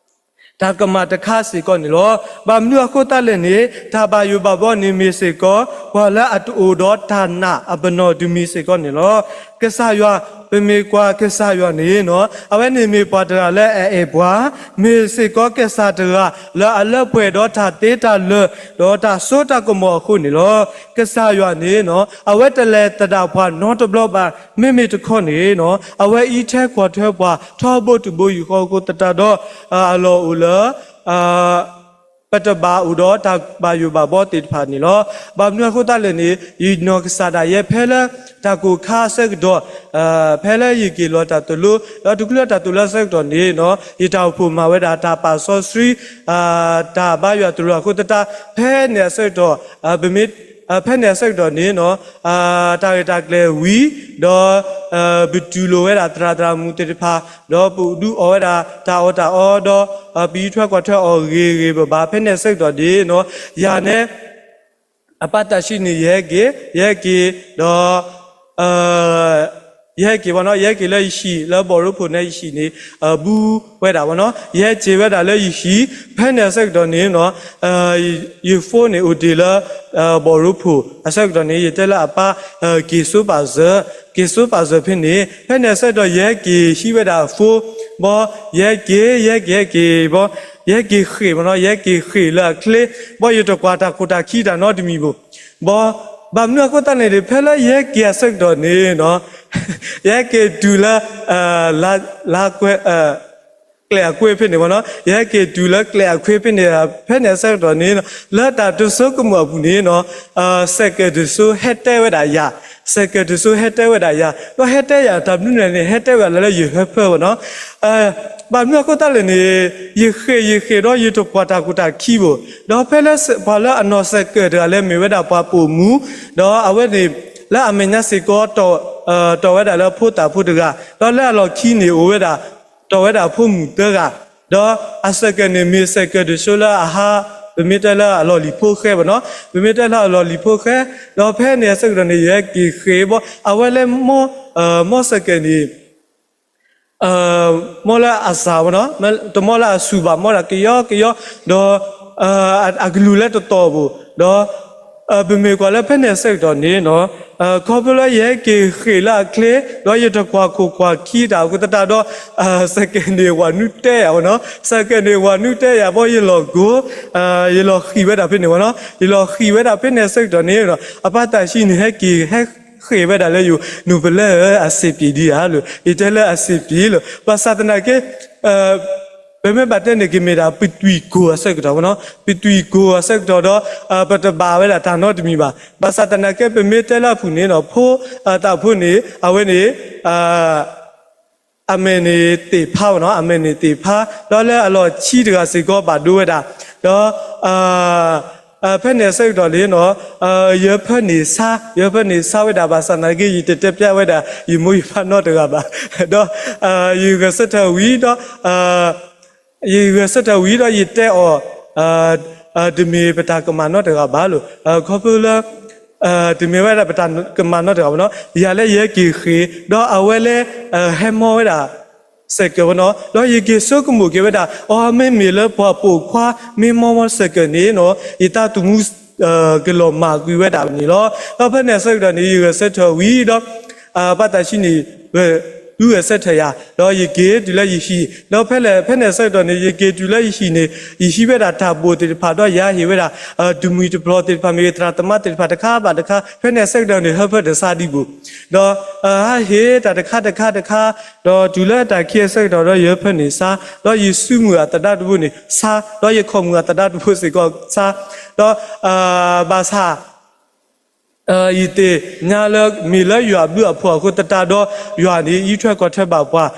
တၢ်ကမၣ်တခါစ့ၢ်ကီးန့ၣ်လီၤ. ဘၣ်မနုၤအဃိသတးလဲၣ်န့ၣ် တၢ်ဘၣ်ယိၣ်ဘၣ်ဘီန့ၣ်မ့ၢ်စ့ၢ်ကီး ပှၤလၢအတအိၣ်ဒီးတၢ်နာ်အပနီၣ်တမံၤစ့ၢ်ကီးန့ၣ်လီၤ. ကစၢ်ယွၤ ပမ့ၢ်ကွၢ်ကစၢ်ယွၤန့ၣ် အဝဲန့ၣ်မ့ၢ်ပှၤတဂၤလၢအအဲၣ်ပှၤ, မ့ၢ်စ့ၢ်ကီးကစၢ်တဂၤလၢအလၢပှဲၤဒီးတၢ်သ့တၢ်လၢာ် ဒီးတၢ်စိတၢ်ကမီၤအဃိန့ၣ်လီၤ. ကစၢ်ယွၤန့ၣ် အဝဲတလဲၤသဒၣ်ပှၤနီတဘျီဘၣ်, မ့မ့ၢ်တခီန့ၣ် အဝဲအံးထွဲကွၢ်ထွဲပှၤ ထီဘိတဘိယူၢ်ဃီအဃိသတးဒီး အလီၢ်အိၣ်လၢ ပတဘၣ်အိၣ်ဒီးတၢ်ဘၣ်ယိၣ်ဘၣ်ဘီသ့ၣ်တဖၣ်န့ၣ်လီၤ. ဘၣ်မနုၤအဃိသတးလဲၣ်န့ၣ် ယနီၢ်ကစၢ်ဒၣ်ယဲဖဲလၢ တၢ်ကိၢ်ခါအဆၢကတီၢ် ဖဲလၢယက့ၤလီၤတၢ်သိၣ်လိ ဒီးတချုးလၢတၢ်သိၣ်လိအဆၢကတီၢ်န့ၣ် ယတၢ်အိၣ်ဖှိၣ်မၤဝဲဒၣ်တၢ်ပာ်စီဆှံ တၢ်ဘါယွၤသရိာ်အဃိသတး ဖဲန့ၣ်အဆၢကတီၢ် ပမ့ၢ် ဖဲန့ၣ်အဆၢကတီၢ်န့ၣ် တၢ်ရဲၣ်တၢ်ကျဲၤဝံၤ ဒီး ပတူၢ်လိာ်ဝဲဒၣ်သရၣ်သရၣ်မုၣ်သ့ၣ်တဖၣ် ဒီးပဒုးအီၣ်ဝဲဒၣ်တၢ်အီၣ်တၢ်အီဒီး ပအံးထွဲကွၢ်ထွဲအီၤဂ့ၤဂ့ၤဘၣ်ဘၣ် ဖဲန့ၣ်အဆၢကတီၢ်န့ၣ် ယၤန့ၣ် အပၢ်သးဆှံန့ၣ် ယဟဲက့ၤ ယဟဲက့ၤ ဒီး ယဟဲက့ၤဘၣ်နီၤ ယဟဲက့ၤလၢယဟံၣ် လၢဘီၣ်ရိဖှိၣ်န့ၣ်ယဟံၣ်န့ၣ် ဘူးဝဲဒၣ်ဘၣ်နီၤ ယဟဲက့ၤဝဲဒၣ်လၢယဟံၣ် ဖဲန့ၣ်အဆၢကတီၢ်န့ၣ် ယဖိန့ၣ်အိၣ်တ့ၢ်လၢ ဘီၣ်ရိဖှိၣ် အဆၢကတီၢ်န့ၣ် ယတဲလၢအပၢ် က့ၤစိပာ်စၢၤ က့ၤစိပာ်စၢၤဖဲန့ၣ် ဖဲန့ၣ်အဆၢကတီၢ် ယဟဲက့ၤဟံးဝဲဒၣ်အဖိ ဘီ ယဟဲက့ၤ ယဟဲက့ၤ ဟဲက့ၤ ဘီ ယဟဲက့ၤဃ့ၢ်ဘၣ်နီၤ ယဟဲက့ၤဃ့ၢ်လၢအချ့ ဘီ ယတကွၢ်တၢ်ခိၣ်တၢ်ခံတၢ်နီတမံၤဘၣ် ဘီ ဘၣ်မနုၤအဃိသတးန့ၣ် ဖဲလၢယဟဲက့ၤအဆၢကတီၢ်န့ၣ် ယဟဲက့ၤတုၤလၢ လါကွဲ ကျဲအကွ့ဖဲန့ၣ်ဘၣ်နီၤ ယဟဲက့ၤတုၤလၢကျဲအကွ့ဖဲန့ၣ် ဖဲန့ၣ်အဆၢကတီၢ်န့ၣ် လၢတၢ်တဆိကမိၣ်အပူၤန့ၣ် စဲးကဲးတစိဟဲတဲဝဲဒၣ်ယၤ စဲးကဲးတစိဟဲတဲဝဲဒၣ်ယၤ ဒီးဟဲတဲယၤတၢ်မနုၤလဲၣ်န့ၣ် ဟဲတဲဝဲဒၣ်လၢယဟၢဖၢဘၣ်နီၤ ဘၣ်မနုၤအဃိသတးလဲၣ်န့ၣ် ယဃ့ၢ်ယဃ့ၢ်ဒီးယတကွၢ်တၢ်ခိၣ်တၢ်ခံဘၣ် ဒီးဖဲလၢပှၤလၢအနီၢ်စဲးကဲးတဂၤလၢမ့ၢ်ဝဲဒၣ်ပှၤပိာ်မုၣ် ဒီးအဝဲန့ၣ် လၢအမဲာ်ညါစ့ၢ်ကီး တီၢ်ဝဲဒၣ်လၢဖိသၣ်ဖိတဂၤ ဒီးလၢအလီၢ်ခံန့ၣ်အိၣ်ဝဲဒၣ် တီၢ်ဝဲဒၣ်ဖိမုၣ်သၢဂၤ ဒီးအစဲးကဲးန့ၣ် မ့ၢ်စဲးကဲးတစိလၢအဟး ပမ့ၢ်တဲလၢအလီၢ်လံၤဖိဃဲဘၣ်နီၤ ပမ့ၢ်တဲလၢအလီၢ်လံၤဖိဃဲ ဒီးဖဲန့ၣ်အဆၢကတီၢ်န့ၣ် ယဟဲက့ၤဃ့ၢ်ဘီ အဝဲလၢ မီၢ်စဲးကဲးန့ၣ် မီၢ်လၢအစၢ်ဘၣ်နီၤ တမီၢ်လၢအဆူၣ်ဘၣ် မီၢ်ဒၣ်ကယီကယီ ဒီး အကလူးလၢတတီၢ်ဘၣ် ဒီး ပမ့ၢ်ကွၢ်လၢဖဲန့ၣ်အဆၢကတီၢ်န့ၣ် ခီဖျိလၢယဟဲက့ၤဃ့ၢ်လၢအချ့ ဒီးယတကွၢ်ခိၣ်ကွၢ်ခံတၢ်အဃိသတးဒီး စဲးကဲးန့ၣ်ဝၤနုတဲယၤဘၣ်နီၤ စဲးကဲးန့ၣ်ဝၤနုတဲယၤဘီ ယလီၢ်ကိၢ် ယလီၢ်ဃံၣ်ဝဲဒၣ်ဖဲန့ၣ်ဘၣ်နီၤ ယလီၢ်ဃံၣ်ဝဲဒၣ်ဖဲန့ၣ်အဆၢကတီၢ်န့ၣ် အပၢ်သးဆှံန့ၣ် ဟဲက့ၤဟဲဃ့ၢ်ဝဲဒၣ်လၢယိၤ နုာ်ပလဲၣ်ဧၢ အဆင်ပြေဒံးဧါလၢ ယတဲလၢအဆင်ပြေလၢ ဘၣ်ဆၣ်သနာ်က့ ပမ့ၢ်ဘၣ်တဲန့ၣ် ကမ့ၢ်ဒၣ်ပသွံၣ်ကိၢ်အဆၢကတီၢ်ဘၣ်နီၤ ပသွံၣ်ကိၢ်အဆၢကတီၢ်ဒီး ပတဘၣ်ဝဲဒၣ်တၢ်နီတမံၤဘၣ် ဘၣ်ဆၣ်သနာ်က့ ပမ့ၢ်တဲလၢအပူၤန့ၣ်ဒီး ဖိသၣ်ဖိန့ၣ် အဝဲန့ၣ် အမဲာ်န့ၣ်သ့ၣ်ဖးဘၣ်နီၤ အမဲာ်န့ၣ်သ့ၣ်ဖး ဒီးလၢအလီၢ်ခံတဂၤစ့ၢ်ကီးဘၣ်ဒိဝဲဒၣ် ဒီး ဖဲန့ၣ်အဆၢကတီၢ်န့ၣ်နီၤ, ယဖၢန့ၢ်ဆါ, ယဖၢန့ၢ်ဆါဝဲဒၣ် ဘၣ်ဆၣ်သနာ်က့ ယတတဲပျးဝဲဒၣ် ယမိၢ်ယပၢ်နီတဂၤဘၣ်. ဒီး ယဂဲၤဆၢထၢၣ်ဝံၤဒီး ယဂဲၤဆၢထၢၣ်ဝံၤဒီး ယတဲအီၤ တမ့ၢ်ပတၢ်ကမၣ်နီတဂၤဘၣ်လီၤ. ခီဖျိလၢ တမ့ၢ်ဝဲဒၣ်ပတၢ်ကမၣ်နီတဂၤဘၣ်နီၤ, ယၤလၢယဟဲက့ၤဃ့ၢ် ဒီးအဝဲလၢ ဟဲမီဝဲဒၣ် စဲးကၢးဝဲနီၤ, ဒီးယက့ၤဆိကမိၣ်က့ၤဝဲဒၣ် အီ မ့မ့ၢ်လၢပှၤပိာ်ခွါ မ့ၢ်မီမီစဲးကၢးန့ၣ်နီၤ, ယတၢ်သူၣ်မူ ကလီၤမၢ်ကွံာ်ဝဲဒၣ်န့ၣ်လီၤ. ဒီးဖဲန့ၣ်အဆၢကတီၢ်န့ၣ် ယဂဲၤဆၢထၢၣ်ဝံၤဒီး ဘၣ်တၢ်ဆံန့ၣ် ဂဲၤဆၢထၢၣ်ယၤ ဒီးယက့ၤတုၤလၢယဟံၣ်, ဒီးဖဲလဲၣ် ဖဲန့ၣ်အဆၢကတီၢ်န့ၣ် ယက့ၤတုၤလၢယဟံၣ်န့ၣ် ယဟံးဝဲဒၣ်တၢ်ဘိၣ်သ့ၣ်တဖၣ် ဒီးယဟ့ၣ်ဝဲဒၣ် တမှံၤတပျီၤသ့ၣ်တဖၣ် မ့ၢ်ဂ့ၤ သရၣ်သမါသ့ၣ်တဖၣ် တခါဘၣ်တခါ, ဖဲန့ၣ်အဆၢကတီၢ်န့ၣ် ဟၢဖၢတစါဒံးဘၣ်, ဒီး ဟးဟ့ၣ်တၢ်တခါတခါတခါ, ဒီးတုၤလၢတၢ်ခံအဆၢကတီၢ်ဒီး ယဟၢဖၢန့ၢ်ဆါ, ဒီးယစုမုၢ်အသဒါတဘိန့ၣ်ဆါ, ဒီးယခိၣ်မုၢ်အသဒါတဘိစ့ၢ်ကီးဆါ, ဒီး ဘၣ်ဆၣ် ယသ့ၣ်ညါလၢ မ့ၢ်လၢယွၤအဘျုးအဖှိၣ်အဃိသတးဒီး ယွၤန့ၣ် အံးထွဲကွၢ်ထွဲဘၣ်ပှၤ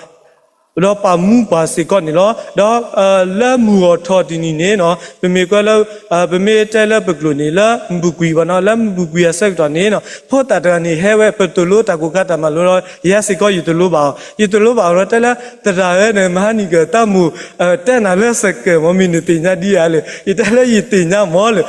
ဒီးပာ်မူပှၤစ့ၢ်ကီးန့ၣ်လီၤ. ဒီး လၢမုၢ်ဂီၤထီၣ်တနံၤန့ၣ်နီၤ, ပမ့ၢ်ကွၢ်လၢ ပမ့ၢ်တဲလၢပကျိာ်န့ၣ် လၢမုၢ်ပူၤကွံာ်ဘၣ်နီၤ, လၢမုၢ်ပူၤကွံာ်အဆၢကတီၢ်န့ၣ်နီၤ, ဖိသၣ်တဂၤန့ၣ်ဟဲဝဲ ပသိၣ်လိတၢ်ကိၢ်ခါတၢ်မၤလိလီၤ. ယဲစ့ၢ်ကီးယသိၣ်လိဘၣ်အီၤ, ယသိၣ်လိဘၣ်အီၤဒီးတဲလၢ သရၣ်ဧၢ နမဟါနံၤကတၢ်မိၣ် တဲနၤလၢစဲးကၢး မ့ၢ်နသ့ၣ်ညါဒ်အံၤလဲၣ်, ယတဲလၢယသ့ၣ်ညါမ့ၢ်လၢ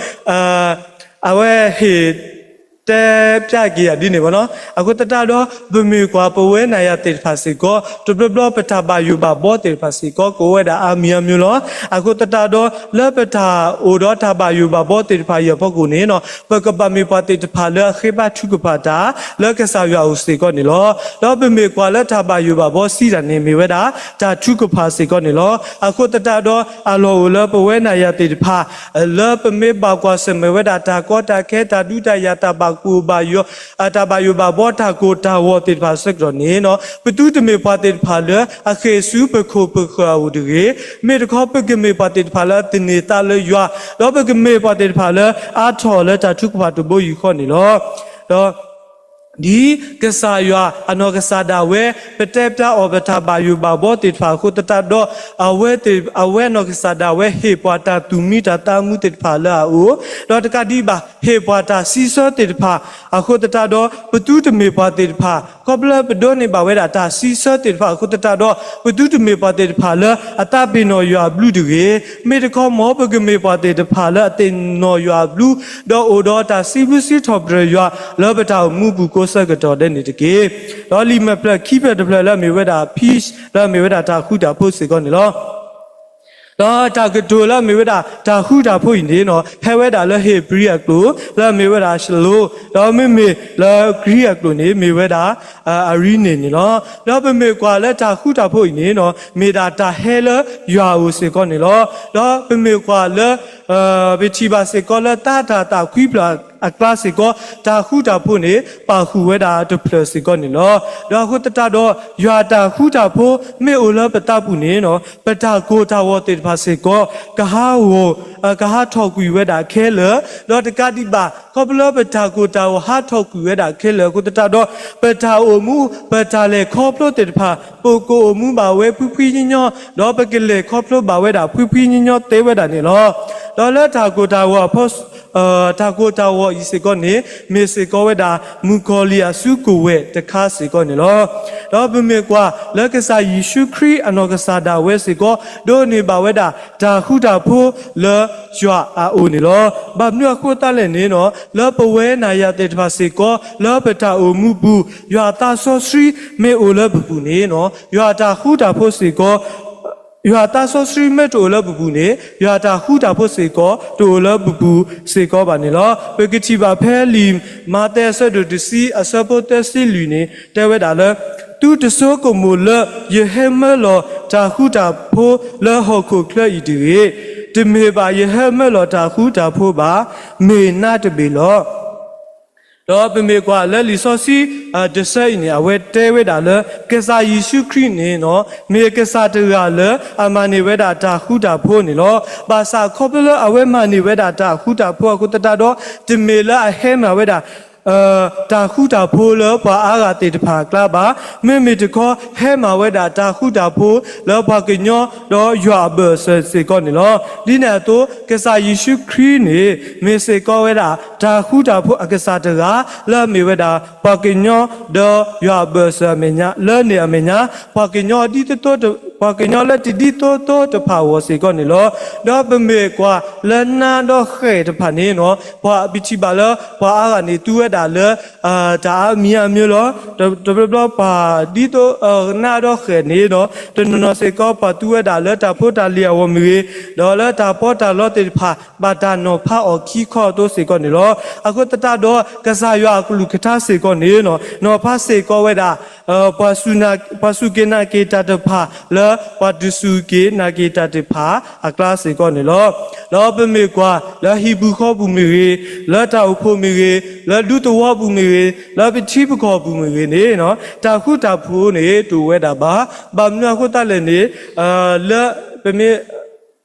အဝဲဟ့ၣ် တဲပျးက့ၤယၤဒ်န့ၣ်ဘၣ်နီၤ. အဃိသတးဒီး ပမ့ၢ်ကွၢ်ပဝဲနၤယၤသ့ၣ်တဖၣ်စ့ၢ်ကီး တဘျီဘျီပတၢ်ဘၣ်ယိၣ်ဘၣ်ဘီသ့ၣ်တဖၣ်စ့ၢ်ကီး ကအိၣ်ဝဲဒၣ်အါမံၤအါမံၤလီၤ. အဃိသတးဒီး လၢပတၢ်အိၣ်ဒီးတၢ်ဘၣ်ယိၣ်ဘၣ်ဘီသ့ၣ်တဖၣ်အံၤအဖီခိၣ်န့ၣ်နီၤ, ပကဘၣ်မ့ၢ်ပှၤသ့ၣ်တဖၣ်လၢအဃ့ဘါထုကဖၣ်တၢ် လၢကစၢ်ယွၤအအိၣ်စ့ၢ်ကီးန့ၣ်လီၤ. ဒီးပမ့ၢ်ကွၢ်လၢတၢ်ဘၣ်ယိၣ်ဘၣ်ဘီစံးတၢ်န့ၣ် မ့ၢ်ဝဲဒၣ် တၢ်ထုကဖၣ်စ့ၢ်ကီးန့ၣ်လီၤ. အဃိသတးဒီး အလီၢ်အိၣ်လၢပဝဲနၤယၤသ့ၣ်တဖၣ် လၢပမ့ၢ်ဘၣ်ကွၢ်ဆၢၣ်မဲာ်ဝဲဒၣ်တၢ်ကီတၢ်ခဲ တၢ်ဒုးတၢ်ယၤ တၢ်ဘၣ်ကိၢ်ဘၣ်ယိာ် တၢ်ဘၣ်ယိၣ်ဘၣ်ဘီ တၢ်ကိၢ်တၢ်ဂီၤသ့ၣ်တဖၣ်အဆၢကတီၢ်န့ၣ်နီၤ, ပသုတမ့ၢ်ပှၤသ့ၣ်တဖၣ်လၢအဃ့ၢ်ဆူပခိၣ်ပဃၢၤအအိၣ်တဂ့ၤ. မ့ၢ်တခီ ပကမ့ၢ်ပှၤသ့ၣ်တဖၣ်လၢအသန့ၤသးလၢယွၤ, ဒီးပကမ့ၢ်ပှၤသ့ၣ်တဖၣ်လၢအါထီၣ်လၢတၢ်ထုကဖၣ်တဘိယူၢ်ဃီန့ၣ်လီၤ. ဒီး ဒ်ကစၢ်ယွၤအနီၢ်ကစၢ်ဒၣ်ဝဲ ပတဲပျးအီၤပတၢ်ဘၣ်ယိၣ်ဘၣ်ဘီသ့ၣ်တဖၣ်အဃိသတးဒီး အဝဲသ့ၣ် အဝဲအနီၢ်ကစၢ်ဒၣ်ဝဲဟ့ၣ်ပှၤတၢ်သူၣ်မံတၢ်သးမူသ့ၣ်တဖၣ်လၢအအိၣ်, ဒီးတကးဒံးဘၣ် ဟ့ၣ်ပှၤတၢ်စံးဆၢသ့ၣ်တဖၣ်အဃိသတးဒီး ပသုတမ့ၢ်ပှၤသ့ၣ်တဖၣ် ခီဖျိပဒိးန့ၢ်ဘၣ်ဝဲဒၣ်တၢ်စံးဆၢသ့ၣ်တဖၣ်အဃိသတးဒီး ပသုတမ့ၢ်ပှၤသ့ၣ်တဖၣ်လၢအသးပ့ၤနီၣ်ယွၤအဘျုးတဂ့ၤ. မ့ၢ်တခီ မ်ပကမ့ၢ်ပှၤသ့ၣ်တဖၣ်လၢအသ့ၣ်နီၣ်ယွၤအဘျုး ဒီးအိၣ်ဒီးတၢ်စံးဘျုးစံးထီၣ်ပတြၢၤယွၤ လၢပတၢ်အိၣ်မူပူၤကိးဆၢကတီၢ်ဒဲးန့ၣ်တက့ၢ်. ဒီးလံာ်မဲာ်ဖျၢၣ်ခံဖျၢၣ်တဖျၢၣ်လၢအမ့ၢ်ဝဲဒၣ် peace လၢအမ့ၢ်ဝဲဒၣ်တၢ်ဃူတၢ်ဖိးစ့ၢ်ကီးန့ၣ်လီၤ. ဒီးတၢ်ကတိၤလၢအမ့ၢ်ဝဲဒၣ်တၢ်ဃူတၢ်ဖိးအံၤန့ၣ်နီၤ ဟဲဝဲဒၣ်လၢဧ့ၤဘြံၤအကျိာ် လၢအမ့ၢ်ဝဲဒၣ် shalom, ဒီးမ့မ့ၢ်လၢကရံးအကျိာ်န့ၣ် မ့ၢ်ဝဲဒၣ် eirene န့ၣ်လီၤ. ဒီးပမ့ၢ်ကွၢ်လၢတၢ်ဃူတၢ်ဖိးအံၤန့ၣ်နီၤ မ့ၢ်ဒၣ်တၢ်ဟဲလၢယွၤအအိၣ်စ့ၢ်ကီးန့ၣ်လီၤ. ဒီးပမ့ၢ်ကွၢ်လၢ ပထံၣ်ဘၣ်စ့ၢ်ကီးလၢတၢ်တၢ်သးခွံဖျၢၣ်အကျါစ့ၢ်ကီး တၢ်ဃူတၢ်ဖိးန့ၣ် ပာ်ဃုာ်ဝဲဒၣ်တဖျၢၣ်စ့ၢ်ကီးန့ၣ်လီၤ. ဒီးအဃိသတးဒီး ယွၤတၢ်ဃူတၢ်ဖိးမ့ၢ်အိၣ်လၢပသးပူၤန့ၣ်နီၤ ပတၢ်ကိၢ်တၢ်ဂီၤသ့ၣ်တဖၣ်စ့ၢ်ကီး ကဟးဂီၤ ကဟးထီၣ်ကွံာ်ဝဲဒၣ်ခဲလၢာ်, ဒီးတကးဒံးဘၣ် ခီဖျိလၢပတၢ်ကိၢ်တၢ်ဂီၤဟးထီၣ်ကွံာ်ဝဲဒၣ်ခဲလၢာ်အဃိသတးဒီး ပတၢ်အိၣ်မူ ပတၢ်လဲၤခီဖျိသ့ၣ်တဖၣ် ပကအိၣ်မူဘၣ်ဝဲဖှံဖှံညီညီ ဒီးပကလဲၤခီဖျိဘၣ်ဝဲဒၣ်ဖှံဖှံညီညီသ့ဝဲဒၣ်န့ၣ်လီၤ. ဒီးလၢတၢ်ကိၢ်တၢ်ဂီၤအဖီ တၢ်ကိၢ်တၢ်ဂီၤအံၤစ့ၢ်ကီးန့ၣ် မ့ၢ်စ့ၢ်ကီးဝဲဒၣ် မုၣ်ကီၤလံၢ်အစုကဝဲၢ်တခါစ့ၢ်ကီးန့ၣ်လီၤ. ဒီးပမ့ၢ်ကွၢ်လၢကစၢ်ယ့ၣ်ၡူးခရံာ်အနီၢ်ကစၢ်ဒၣ်ဝဲစ့ၢ်ကီး ဒိးန့ၢ်ဘၣ်ဝဲဒၣ်တၢ်ဃူတၢ်ဖိးလၢယွၤအအိၣ်န့ၣ်လီၤ. ဘၣ်မနုၤအဃိသတးလဲၣ်န့ၣ်နီၤ လၢပဝဲနၤယၤသ့ၣ်တဖၣ်စ့ၢ်ကီး လၢပတၢ်အိၣ်မူပူၤ ယွၤသးစီဆှံမ့ၢ်အိၣ်လၢပပူၤန့ၣ်နီၤ ယွၤတၢ်ဃူတၢ်ဖိးစ့ၢ်ကီး ယွၤသးစီဆှံမ့ၢ်တအိၣ်လၢပပူၤန့ၣ် ယွၤတၢ်ဃူတၢ်ဖိးစ့ၢ်ကီး တအိၣ်လၢပပူၤစ့ၢ်ကီးဘၣ်န့ၣ်လီၤ. ပကထံၣ်ဘၣ်ဖဲလံာ်မးသဲအဆၢဒိၣ်တဆံ အဆၢဖိသၢဆံလွံၢ်န့ၣ် တဲဝဲဒၣ်လၢ သုတဆိကမိၣ်လၢယဟဲမၢလီၤတၢ်ဃူတၢ်ဖိးလၢဟီၣ်ခိၣ်ချၢအံၤတဂ့ၤ. တမ့ၢ်ဘၣ်ယဟဲမၢလီၤတၢ်ဃူတၢ်ဖိးဘၣ်, မ့ၢ်နါတဘ့ၣ်လီၤ. ဒီးပမ့ၢ်ကွၢ်လၢလံာ်စီဆှံ တဆၢအံၤန့ၣ် အဝဲတဲဝဲဒၣ်လၢ ကစၢ်ယ့ၣ်ၡူးခရံာ်န့ၣ်နီၤ မ့ၢ်ကစၢ်တဂၤလၢအမၤန့ၢ်ဝဲဒၣ်တၢ်ဃူတၢ်ဖိးန့ၣ်လီၤ. ဘၣ်ဆၣ်ခီဖျိလၢအဝဲမၤန့ၢ်ဝဲဒၣ်တၢ်ဃူတၢ်ဖိးအဃိသတးဒီး တမ့ၢ်လၢအဟဲမၤဝဲဒၣ် တၢ်ဃူတၢ်ဖိးလၢပှၤအါဂၤသ့ၣ်တဖၣ်အကျါဘၣ်. မ့မ့ၢ်တခီ ဟဲမၤဝဲဒၣ်တၢ်ဃူတၢ်ဖိးလၢပှၤကညီဒီးယွၤအဘၢၣ်စၢၤစ့ၢ်ကီးန့ၣ်လီၤ. ဒ်န့ၣ်အသိး ကစၢ်ယ့ၣ်ၡူးခရံာ်န့ၣ် မ့ၢ်စ့ၢ်ကီးဝဲဒၣ် တၢ်ဃူတၢ်ဖိးအကစၢ်တဂၤ လၢအမ့ၢ်ဝဲဒၣ် ပှၤကညီဒီးယွၤအဘၢၣ်စၢၤအမဲာ်ညါ လၢန့ၣ်အမဲာ်ညါ ပှၤကညီဒ်သိးသိးတ ပှၤကညီလၢတဒ်သိးသိးတဖၣ်အဂီၢ်စ့ၢ်ကီးန့ၣ်လီၤ. ဒီးပမ့ၢ်ကွၢ်လၢနါဒီးဃဲၣ်တဖၣ်န့ၣ်နီၤ ပှၤပထံၣ်ဘၣ်လၢ ပှၤအါဂၤန့ၣ် သူဝဲဒၣ်လၢ တၢ်အါမံၤအါမံၤလီၤ. တဘျီဘျီပှၤဒ်သိး နါဒီးဃဲၣ်န့ၣ်နီၤ တနီၤနီၤစ့ၢ်ကီး ပှၤသူဝဲဒၣ်လၢတၢ်ဖိတၢ်လံၤအဂီၢ်မ့ၢ်ဂ့ၤ, ဒီးလၢတၢ်ပီးတၢ်လီသ့ၣ်တဖၣ် ဘၣ်တၢ်နီၤဖးအီၤခံခီအသိးစ့ၢ်ကီးန့ၣ်လီၤ. အဃိသတးဒီး ကစၢ်ယွၤအကလုၢ်ကထါစ့ၢ်ကီးန့ၣ်နီၤ နီၤဖးစ့ၢ်ကီးဝဲဒၣ် ပှၤစူၢ်နာ် ပှၤစူၢ်က့ၤနာ်က့ၤတၢ်တဖၣ် လၢပှၤတစူၢ်က့ၤနာ်က့ၤတၢ်တဖၣ်အကျါစ့ၢ်ကီးန့ၣ်လီၤ. ဒီးပမ့ၢ်ကွၢ်လၢဟံၣ်ပူၤဃီပူၤမ့ၢ်ဂ့ၤ, လၢတၢ်အိၣ်ဖှိၣ်မ့ၢ်ဂ့ၤ, လၢဒူသဝီပူၤမ့ၢ်ဂ့ၤ, လၢပထံပကီၢ်ပူၤမ့ၢ်ဂ့ၤန့ၣ် တၢ်ဃူတၢ်ဖိးန့ၣ် တအိၣ်ဝဲဒၣ်ဘၣ်. ဘၣ်မနုၤအဃိသတးလဲၣ်န့ၣ် လၢပမ့ၢ်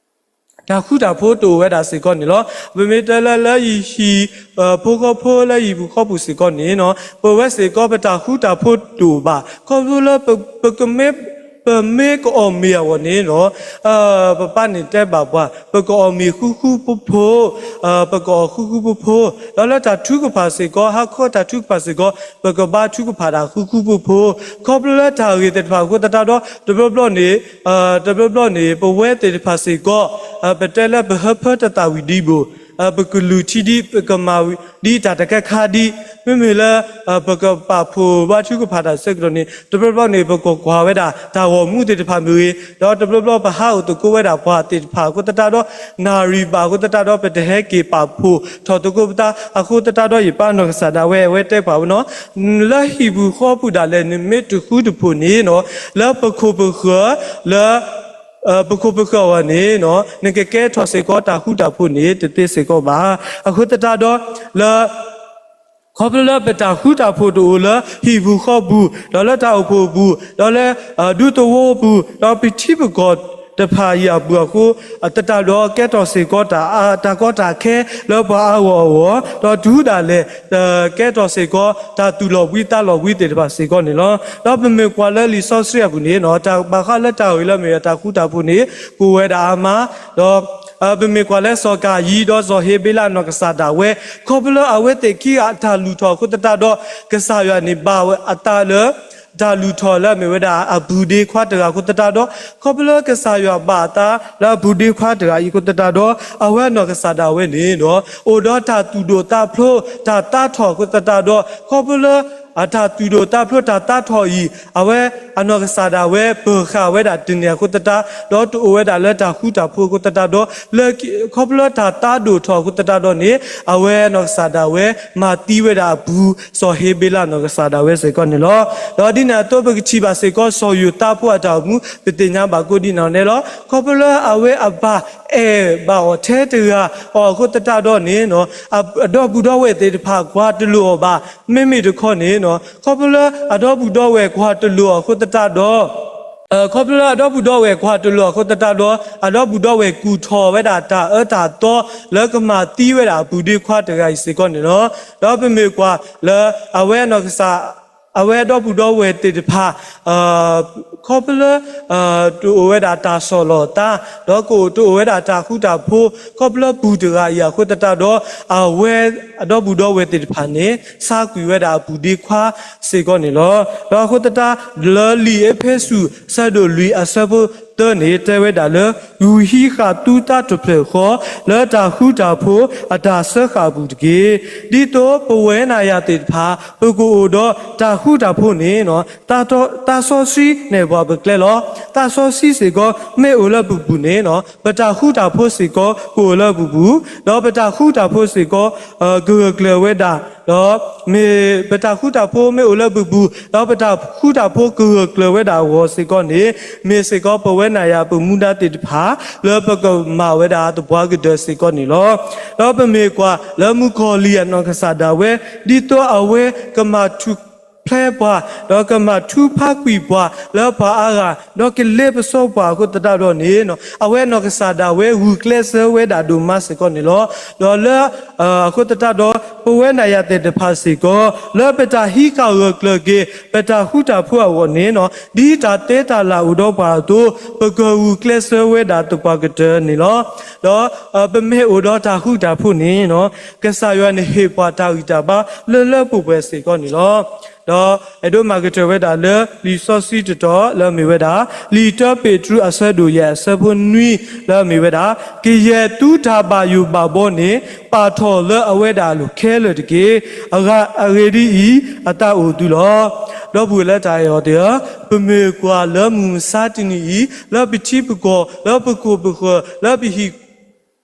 တၢ်ဃူတၢ်ဖိးတအိၣ်ဝဲဒၣ်စ့ၢ်ကီးန့ၣ်လီၤ. ပမ့ၢ်တဲလၢ လၢယဟံၣ် ဖိဃီဖိ လၢယဟံၣ်ပူၤဃီပူၤစ့ၢ်ကီးန့ၣ် ပဝဲစ့ၢ်ကီးပတၢ်ဃူတၢ်ဖိးတအိၣ်ဘၣ်. ခီဖျိလၢ ပကမ့ၢ် ပမ့ၢ်ကအီၣ်မ့ၤအဂီၢ်န့ၣ် ပပၢ်န့ၣ်တဲဘၣ်ပှၤ ပကအီၣ်မ့ၤဃူဃူဖိးဖိး, ပကအီၣ်ဃူဃူဖိးဖိး, ဒီးလၢတၢ်ထုကဖၣ်စ့ၢ်ကီး ဟါခီတၢ်ထုကဖၣ်စ့ၢ်ကီး ပကဘါထုကဖၣ်တၢ်ဃူဃူဖိးဖိး. ခီဖျိလၢတၢ်ဂ့ၢ်သ့ၣ်တဖၣ်အဃိသတးဒီး တဘျီဘျီန့ၣ် တဘျီဘျီန့ၣ် ပဝဲသ့ၣ်တဖၣ်စ့ၢ်ကီး ပတဲလၢပဟၢဖၢတသးဝံၤဒံးဘၣ်, ပကလုၢ်ထံဒံး ပကမၤဝံၤဒံး တၢ်တခါခါဒံး, မ့မ့ၢ်လၢ ပကပာ်ဖှိၣ်ဘါထုကဖၣ်တၢ်ဆၢကတီၢ်န့ၣ် တဘျီဘျီန့ၣ် ပကကွၢ်ဝဲဒၣ် တၢ်ဂီၤမူသ့ၣ်တဖၣ်မ့ၢ်ဂ့ၤ, ဒီးတဘျီဘျီပဟးအိၣ်သကိးဝဲဒၣ်ပှၤသ့ၣ်တဖၣ်အဃိသတးဒီး နၣ်ရံၣ်ဘၣ်အဃိသတးဒီး ပတဟဲက့ၤပာ်ဖှိၣ်ထီၣ်သကိးပသးအဃိသတးဒီး ယပၢ်နီၢ်ကစၢ်ဒၣ်ဝဲ အဝဲတဲပှၤဝဲနီၤ လၢဟံၣ်ပူၤဃီပူၤဒၣ်လဲာ် နမ့ၢ်တဃူတဖိးန့ၣ်နီၤ လၢပခိၣ်ပဃၢၤ လၢ ပခိၣ်ပဃၢၤအဂီၢ်န့ၣ်နီၤ နကကဲထီၣ်စ့ၢ်ကီးတၢ်ဃူတၢ်ဖိးန့ၣ် တသ့စ့ၢ်ကီးဘၣ်. အဃိသတးဒီး လၢ ခီဖျိလၢပတၢ်ဃူတၢ်ဖိးတအိၣ်လၢဟံၣ်ပူၤဃီပူၤ ဒီးလၢတၢ်အိၣ်ဖှိၣ်အပူၤ ဒီးလၢ ဒူသဝီပူၤ ဒီးပထံပကီၢ်တဖၣ်အံၤအပူၤအဃိ သတးဒီးကဲထီၣ်စ့ၢ်ကီး တၢ်ကီတၢ်ခဲလၢပှၤအါဂီၢ်အဂီၢ် ဒီးတုၤဒၣ်လဲာ် ကဲထီၣ်စ့ၢ်ကီး တၢ်သူၣ်လီၤဘှံးသးလီၤဘှံးသ့ၣ်တဖၣ်စ့ၢ်ကီးန့ၣ်လီၤ. ဒီးပမ့ၢ်ကွၢ်လၢလံာ်စီဆှံအပူၤန့ၣ် တၢ်ဘၣ်ဃးလၢတၢ်ဂ့ၢ်လၢမ့ၢ်တၢ်ဃူတၢ်ဖိးန့ၣ် ကအိၣ်ဝဲဒၣ်အါမး ဒီး ပမ့ၢ်ကွၢ်လၢစီၤကၤယံဒီးစီၤဟ့းဘ့လးနီၢ်ကစၢ်ဒၣ်ဝဲ ခီဖျိလၢအဝဲသ့ၣ်ခံဂၤအတၢ်လုၢ်ထီၣ်အဃိသတးဒီး ကစၢ်ယွၤန့ၣ်ဘၣ်အသးလၢ တၢ်လုၢ်ထီၣ်လၢအမ့ၢ်ဝဲဒၣ်အပုၢ်ဒ့ခွါတဂၤအဃိသတးဒီး ခီဖျိလၢကစၢ်ယွၤဘၣ်အသးလၢအပုၢ်ဒ့ခွါတဂၤအံၤအဃိသတးဒီး အဝဲနီၢ်ကစၢ်ဒၣ်ဝဲန့ၣ်ဒီး အိၣ်ဒီးတၢ်သူၣ်ဒိၣ်သးဖျိး တၢ်သးထီၣ်အဃိသတးဒီး ခီဖျိလၢ အတၢ်သူၣ်ဒိၣ်သးဖျိးတၢ်သးထီၣ်အံၤ အဝဲအနီၢ်ကစၢ်ဒၣ်ဝဲပၢၤဃာ်ဝဲဒၣ်တန့ၢ်အဃိသတး ဒီးတအိၣ်ဝဲဒၣ်လၢတၢ်ဃူတၢ်ဖိးအဃိသတးဒီး လၢ ခီဖျိလၢတၢ်သးဒိၣ်ထီၣ်အဃိသတးဒီးန့ၣ် အဝဲနီၢ်ကစၢ်ဒၣ်ဝဲမၤသံဝဲဒၣ်အပုၢ် စီၤဟ့းဘ့လးနီၢ်ကစၢ်ဒၣ်ဝဲစ့ၢ်ကီးန့ၣ်လီၤ. ဒီးဒ်န့ၣ်အသိးပကထံၣ်ဘၣ်စ့ၢ်ကီး စီၤယိၤသးဖိအတၢ်အိၣ်မူ ပသ့ၣ်ညါဘၣ်ကိးဒ်န့ၣ်န့ၣ်လီၤ. ခီဖျိလၢအဝဲအပၢ်အဲၣ်ဘၣ်အီၤထဲတဂၤအီၤအဃိသတးဒီးန့ၣ် အဒီပုၢ်ဒီဝဲၢ်သ့ၣ်တဖၣ်ကွၢ်တလိာ်အီၤဘၣ် မ့မ့ၢ်တခီန့ၣ် ခီဖျိလၢအဒီပုၢ်ဒီဝဲၢ်ကွၢ်တလိာ်အဃိသတးဒီး ခီဖျိလၢအဒီပုၢ်ဒီဝဲၢ်ကွၢ်တလိာ်အဃိသတးဒီး အဒီပုၢ်ဒီဝဲၢ်ကူၣ်ထီၣ်ဝဲဒၣ်တၢ်အၢတၢ်သီလၢကမၤသံဝဲဒၣ်အပုၢ်ဒ့ခွါတဂၤအံၤစ့ၢ်ကီးန့ၣ်လီၤ. ဒီးပမ့ၢ်ကွၢ်လၢအဝဲနီၢ်ကစၢ် အဝဲအဒီပုၢ်ဒီဝဲၢ်သ့ၣ်တဖၣ် ခီဖျိလၢ တအိၣ်ဝဲဒၣ်တၢ်ဆီၣ်လီၤသး ဒီးကအိၣ်တအိၣ်ဝဲဒၣ်တၢ်ဃူတၢ်ဖိး ခီဖျိလၢပုၢ်တဂၤအံၤအဃိသတးဒီး အဝဲအဒီပုၢ်ဒီဝဲၢ်သ့ၣ်တဖၣ်န့ၣ် ဆါကွံာ်ဝဲဒၣ်အပုၢ်ဒ့ခွါစ့ၢ်ကီးန့ၣ်လီၤ. ဒီးအဃိသတး လၢလံာ်အ့းဖ့းစူး ဆၢဒိၣ်လွံၢ်အဆၢဖိသၢန့ၣ် တဲဝဲဒၣ်လၢ ယူၤဟံးဃာ်သုသးတဖျၢၣ်ဃီ လၢတၢ်ဃူတၢ်ဖိးအတၢ်စၢဃာ်အပူၤတက့ၢ်. ဒ်သိးပဝဲနၤယၤသ့ၣ်တဖၣ် ပကအိၣ်ဒီးတၢ်ဃူတၢ်ဖိးန့ၣ် သးစီဆှံနဲၣ်ပှၤပကျဲလီၤ. သးစီဆှံစ့ၢ်ကီး မ့ၢ်အိၣ်လၢပပူၤန့ၣ် ပတၢ်ဃူတၢ်ဖိးစ့ၢ်ကီး ကအိၣ်လၢပပူၤ, ဒီးပတၢ်ဃူတၢ်ဖိးစ့ၢ်ကီး ကဂၢၢ်ကျၢၤဝဲဒၣ်, ဒီးမ့ၢ်ပတၢ်ဃူတၢ်ဖိးမ့ၢ်အိၣ်လၢပပူၤ ဒီးပတၢ်ဃူတၢ်ဖိးကဂၢၢ်ကျၢၤဝဲဒၣ်အဂီၢ်စ့ၢ်ကီးန့ၣ် မ့ၢ်စ့ၢ်ကီးပဝဲနၤယၤပမူဒါသ့ၣ်တဖၣ် လၢပကမၤဝဲဒၣ်သပှၢ်ကတၢၢ်စ့ၢ်ကီးန့ၣ်လီၤ. ဒီးပမ့ၢ်ကွၢ်လၢမုၣ်ကီၤလံၢ်အနီၢ်ကစၢ်ဒၣ်ဝဲ ဒ်သိးအဝဲကမၤထူၣ် ကဖျဲပှၤ, ဒီးကမၤထူဖးကွံာ်ပှၤလၢပှၤအါဂၤ, ဒီးကလ့ပစီပှၤအဃိသတးဒီးန့ၣ်, အဝဲနီၢ်ကစၢ်ဒၣ်ဝဲဂုာ်ကျဲးစၢးဝဲဒၣ်ဒိၣ်မးစ့ၢ်ကီးန့ၣ်လီၤ. ဒီးလၢ အဃိသတးဒီး ပဝဲနၤယၤသ့ၣ်တဖၣ်စ့ၢ်ကီး လၢပတၢ်ဟံးဃာ်ဂၢၢ်ကျၢၤက့ၤ ပတၢ်ဃူတၢ်ဖိးအဂီၢ်န့ၣ်, ဒ်တၢ်တဲတၢ်လၢ်အိၣ်ဒီးပှၤအသိး ပကဂုာ်ကျဲးစၢးဝဲဒၣ်သပှၢ်ကတၢၢ်န့ၣ်လီၤ. ဒီးပမ့ၢ်အိၣ်ဒီးတၢ်ဃူတၢ်ဖိးန့ၣ်, ကစၢ်ယွၤန့ၣ်ဟ့ၣ်ပှၤတၢ်ဂံၢ်တၢ်ဘါလၢလၢပှဲၤပှဲၤစ့ၢ်ကီးန့ၣ်လီၤ. ဒီးအဲၣ်ဒိးမၤကတၢၢ်ဝဲဒၣ်လၢလံာ်စီဆှံတတီၤလၢအမ့ၢ်ဝဲဒၣ် လံာ်တၢပ့းတရူးအဆၢဒိၣ်ယဲၢ်အဆၢဖိနွံလၢအမ့ၢ်ဝဲဒၣ်, ကယဲၢ်သုတၢ်ဘၣ်ယိၣ်ဘၣ်ဘီန့ၣ် ပာ်ထီၣ်လၢအဝဲဒၣ်အလိၤခဲလၢာ်တက့ၢ်. အဂ့ၢ်ဒ်အံၤ, အသးအိၣ်သုလီၤ. ဒီပုၢ်ဝဲၢ်လၢတၢ်အဲၣ်အီၤသ့ၣ်ဧၢ, ပမ့ၢ်ကွၢ်လၢမုၢ်မဆါတနံၤအံၤ လၢပထံပကီၢ် လၢပခိၣ်ပဃၢၤ လၢပဟံၣ်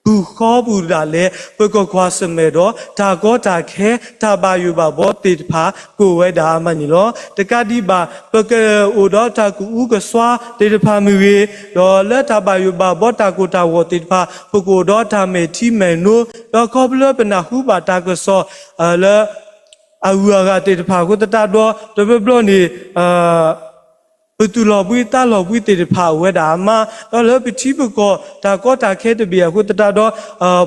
ပူၤဃီပူၤဒၣ်လဲာ် ပကကွၢ်ဆၢၣ်မဲာ်ဒီး တၢ်ကီတၢ်ခဲ တၢ်ဘၣ်ယိၣ်ဘၣ်ဘီသ့ၣ်တဖၣ် ကအိၣ်ဝဲဒၣ်အါမးန့ၣ်လီၤ. တကးဒံးဘၣ် ပကအိၣ်ဒီးတၢ်ကအုကစွါသ့ၣ်တဖၣ်မ့ၢ်ဂ့ၤ, ဒီးလၢတၢ်ဘၣ်ယိၣ်ဘၣ်ဘီတၢ်ကိၢ်တၢ်ဂီၤသ့ၣ်တဖၣ် ပကအိၣ်ဒီးတၢ်မဲာ်ထံမဲာ်နိ, ဒီးခီဖျိလၢပနၢ်ဟူဘၣ်တၢ်ကစီၣ် လၢ အဂုၤအဂၤသ့ၣ်တဖၣ်အဃိသတးဒီး တဘျီဘျီန့ၣ် ပသူၣ်လီၤဘှံးသးလီၤဘှံးသ့ၣ်တဖၣ်အိၣ်ဝဲဒၣ်အါမး, ဒီးလၢပထံပကီၢ် တၢ်ကီတၢ်ခဲတဘ့ၣ်အဃိသတးဒီး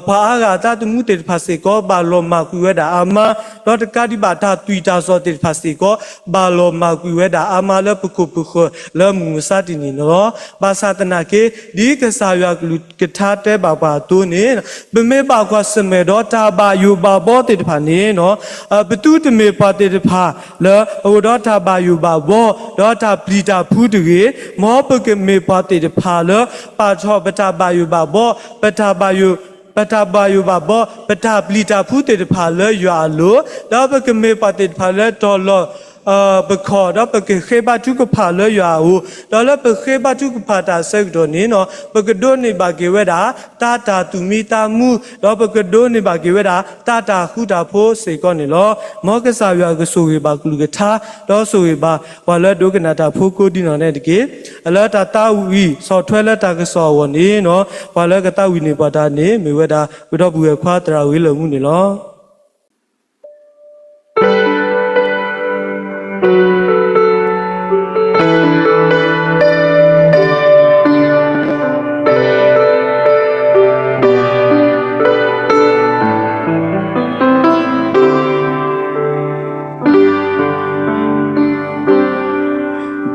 ပှၤအါဂၤအသးသမူသ့ၣ်တဖၣ်စ့ၢ်ကီး ဘၣ်လီၤမၢ်ကွံာ်ဝဲဒၣ်အါမး, ဒီးတကးဒံးဘၣ် တၢ်သွံၣ်တၢ်စီၣ်သ့ၣ်တဖၣ်စ့ၢ်ကီး ဘၣ်လီၤမၢ်ကွံာ်ဝဲဒၣ်အါမးလၢပခိၣ်ပဃၢၤလၢမုၢ်မဆါတနံၤန့ၣ်လီၤ. ဘၣ်ဆၣ်သနာ်က့ ဒ်ကစၢ်ယွၤကလုၢ်ကထါတဲဘၣ်ပှၤအသိးန့ၣ်, ပမ့ၢ်ဘၣ်ကွၢ်ဆၢၣ်မဲာ်ဒီးတၢ်ဘၣ်ယိၣ်ဘၣ်ဘီသ့ၣ်တဖၣ်န့ၣ် ပသုတမ့ၢ်ပှၤသ့ၣ်တဖၣ်လၢအအိၣ်ဒီးတၢ်ဘၣ်ယိၣ်ဘၣ်ဘီ ဒီးတၢ်ပျံၤတၢ်ဖုးတဂ့ၤ, မ်ပကမ့ၢ်ပှၤသ့ၣ်တဖၣ်လၢပာ်ထီၣ်ပတၢ်ဘၣ်ယိၣ်ဘၣ်ဘီ, ပတၢ်ဘၣ်ယိၣ်, ပတၢ်ဘၣ်ယိၣ်ဘၣ်ဘီ, ပတၢ်ပျံၤတၢ်ဖုးသ့ၣ်တဖၣ်လၢယွၤအလိၤ, ဒီးပကမ့ၢ်ပှၤသ့ၣ်တဖၣ်လၢတီၤလီၤ ပခီၣ်, ဒီးပကဃ့ဘါထုကဖၣ်လၢယွၤအအိၣ်, ဒီးလၢပဃ့ဘါထုကဖၣ်တၢ်အဆၢကတီၢ်န့ၣ် ပကဒိးန့ၢ်ဘၣ်က့ၤဝဲဒၣ် တၢ်တၢ်သူၣ်မံသးမူ, ဒီးပကဒိးန့ၢ်ဘၣ်က့ၤဝဲဒၣ် တၢ်တၢ်ဃူတၢ်ဖိးစ့ၢ်ကီးန့ၣ်လီၤ. မ်ကစၢ်ယွၤကဆိၣ်ဂ့ၤဘၣ်ကလုၢ်ကထါ, ဒီးဆိၣ်ဂ့ၤဘၣ်ပှၤလၢဒိကနၣ်တၢ်ဖိကိးဒံးနီၢ်ဂၤဒဲးတက့ၢ်. လၢတၢ်သးဝံၣ်ဆီၣ်ထွဲလၢတၢ်ကစီၣ်အဂီၢ်န့ၣ်, ပှၤလၢကသးဝံၣ်န့ၢ်ပှၤတၢ်န့ၣ် မ့ၢ်ဝဲဒၣ် ပဒီပုၢ်ဝဲၢ်ခွါသရၣ်ဝ့လၢၢ်မူန့ၣ်လီၤ.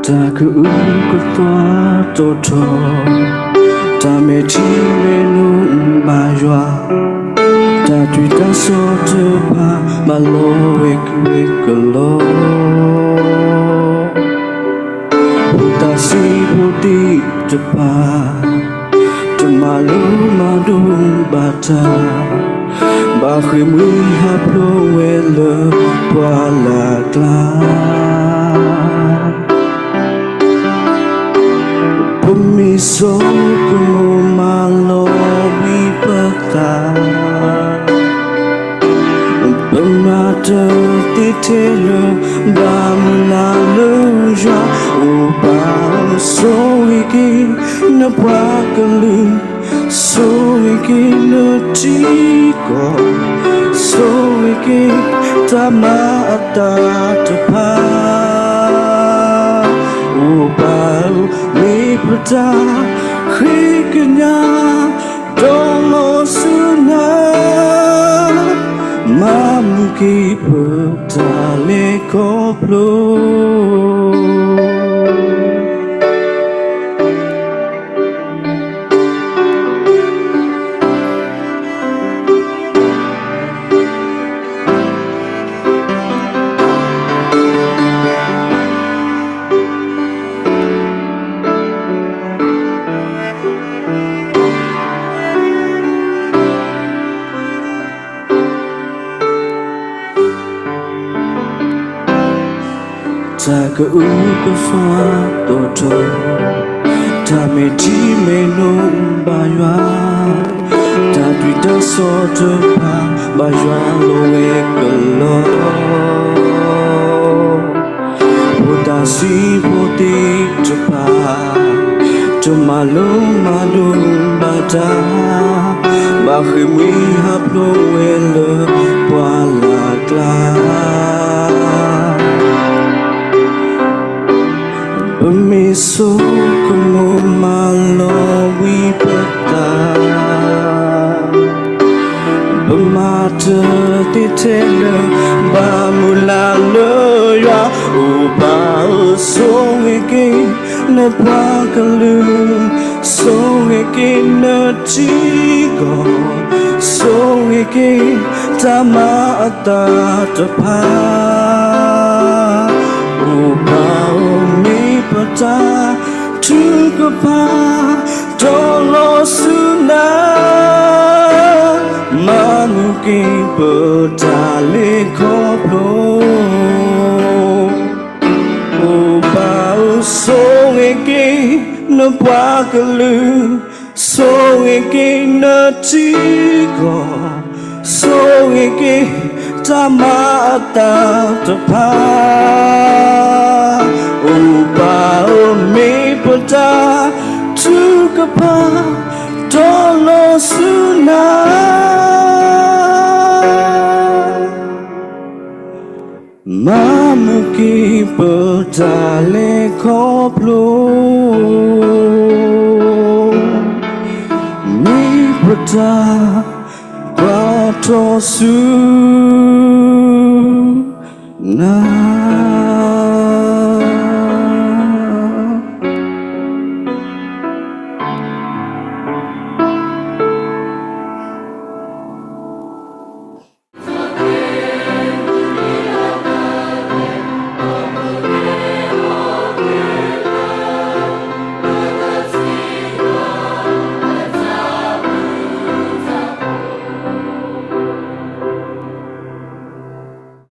တၢ်ကအုကစွါတီၤထီၣ်, တၢ်မဲာ်ထံမဲာ်နိဘၣ်ယွၤ, တၢ်သွံၣ်တၢ်စီတဖၣ်ဘၣ်လီၤဝဲကွံာ်ဝဲကလီ, ဖိသၣ်ဆံးဖိသ့ၣ်တဖၣ် တမၤလိမၤဒိးဘၣ်တၢ်, ဘၣ်ဃ့ၢ်မှံဟးဖျိးဝဲလၢပှၢ်လၢ်ကျါ. ပမ့ၢ်ဆိကမိၣ်မၤလီၤဝံၤပသး, ပမၤတသ့ထဲလၢၤ ဘၣ်မုၢ်လၢ်လၢယွၤအိၣ်ဘၣ်, ဆိၣ်ဂ့ၤက့ၤနပှၤကလုာ်, ဆိၣ်ဂ့ၤက့ၤနထံကီၢ်, ဆိၣ်ဂ့ၤက့ၤတၢ်မၤအသးတဖၣ်, အိၣ်ဘၣ်မ့ၢ်ပတၢ်ဃ့ကညး ဒီးလီၤဆူနၤ, မၤမုာ်က့ၤပတၢ်လဲၤခီဖျိ. တၢ်ကအုကစွါတီၤထီၣ်, တၢ်မဲာ်ထံမဲာ်နိဘၣ်ယွၤ, တၢ်သွံၣ်တၢ်စီတဖၣ်ဘၣ်ယွၤလီၤဝဲကလီ, ဖိသၣ်ဆံးဖိသ့ၣ်တဖၣ် တမၤလိမၤဒိးဘၣ်တၢ်, ဘၣ်ဃ့ၢ်မှံဟးဖျိးဝဲလၢပှၢ်လၢ်ကျါ. ပမ့ၢ်ဆိကမိၣ်မၤလီၤဝံၤပသး, ပမၤတသ့ထဲလၢ ဘၣ်မုၢ်လၢ်လၢယွၤ, အိၣ်ဘၣ်ဧၢ, ဆိၣ်ဂ့ၤက့ၤနပှၤကလုာ်, ဆိၣ်ဂ့ၤက့ၤနထံကီၢ်, ဆိၣ်ဂ့ၤက့ၤတၢ်မၤအသးတဖၣ် အိၣ်ဘၣ်ဧၢ, မ့ၢ်ပတၢ်ထုကဖၣ် တီလီၤဆူနၤ, မၤမုာ်က့ၤပတၢ်လဲၤခီဖျိ, အိၣ်ဘၣ်ဧၢ, ဆိၣ်ဂ့ၤက့ၤနပှၤကလုာ်, ဆိၣ်ဂ့ၤက့ၤနထံကီၢ်, ဆိၣ်ဂ့ၤက့ၤတၢ်မၤအသးတဖၣ်, အိၣ်ဘၣ်ဧၢ, မ့ၢ်ပတၢ်ထုကဖၣ် တီလီၤဆူနၤ မၤမုာ်က့ၤပတၢ်လဲၤခီဖျိ, မ့ၢ်ပတၢ်ကွၢ်ထီၣ်ဆူ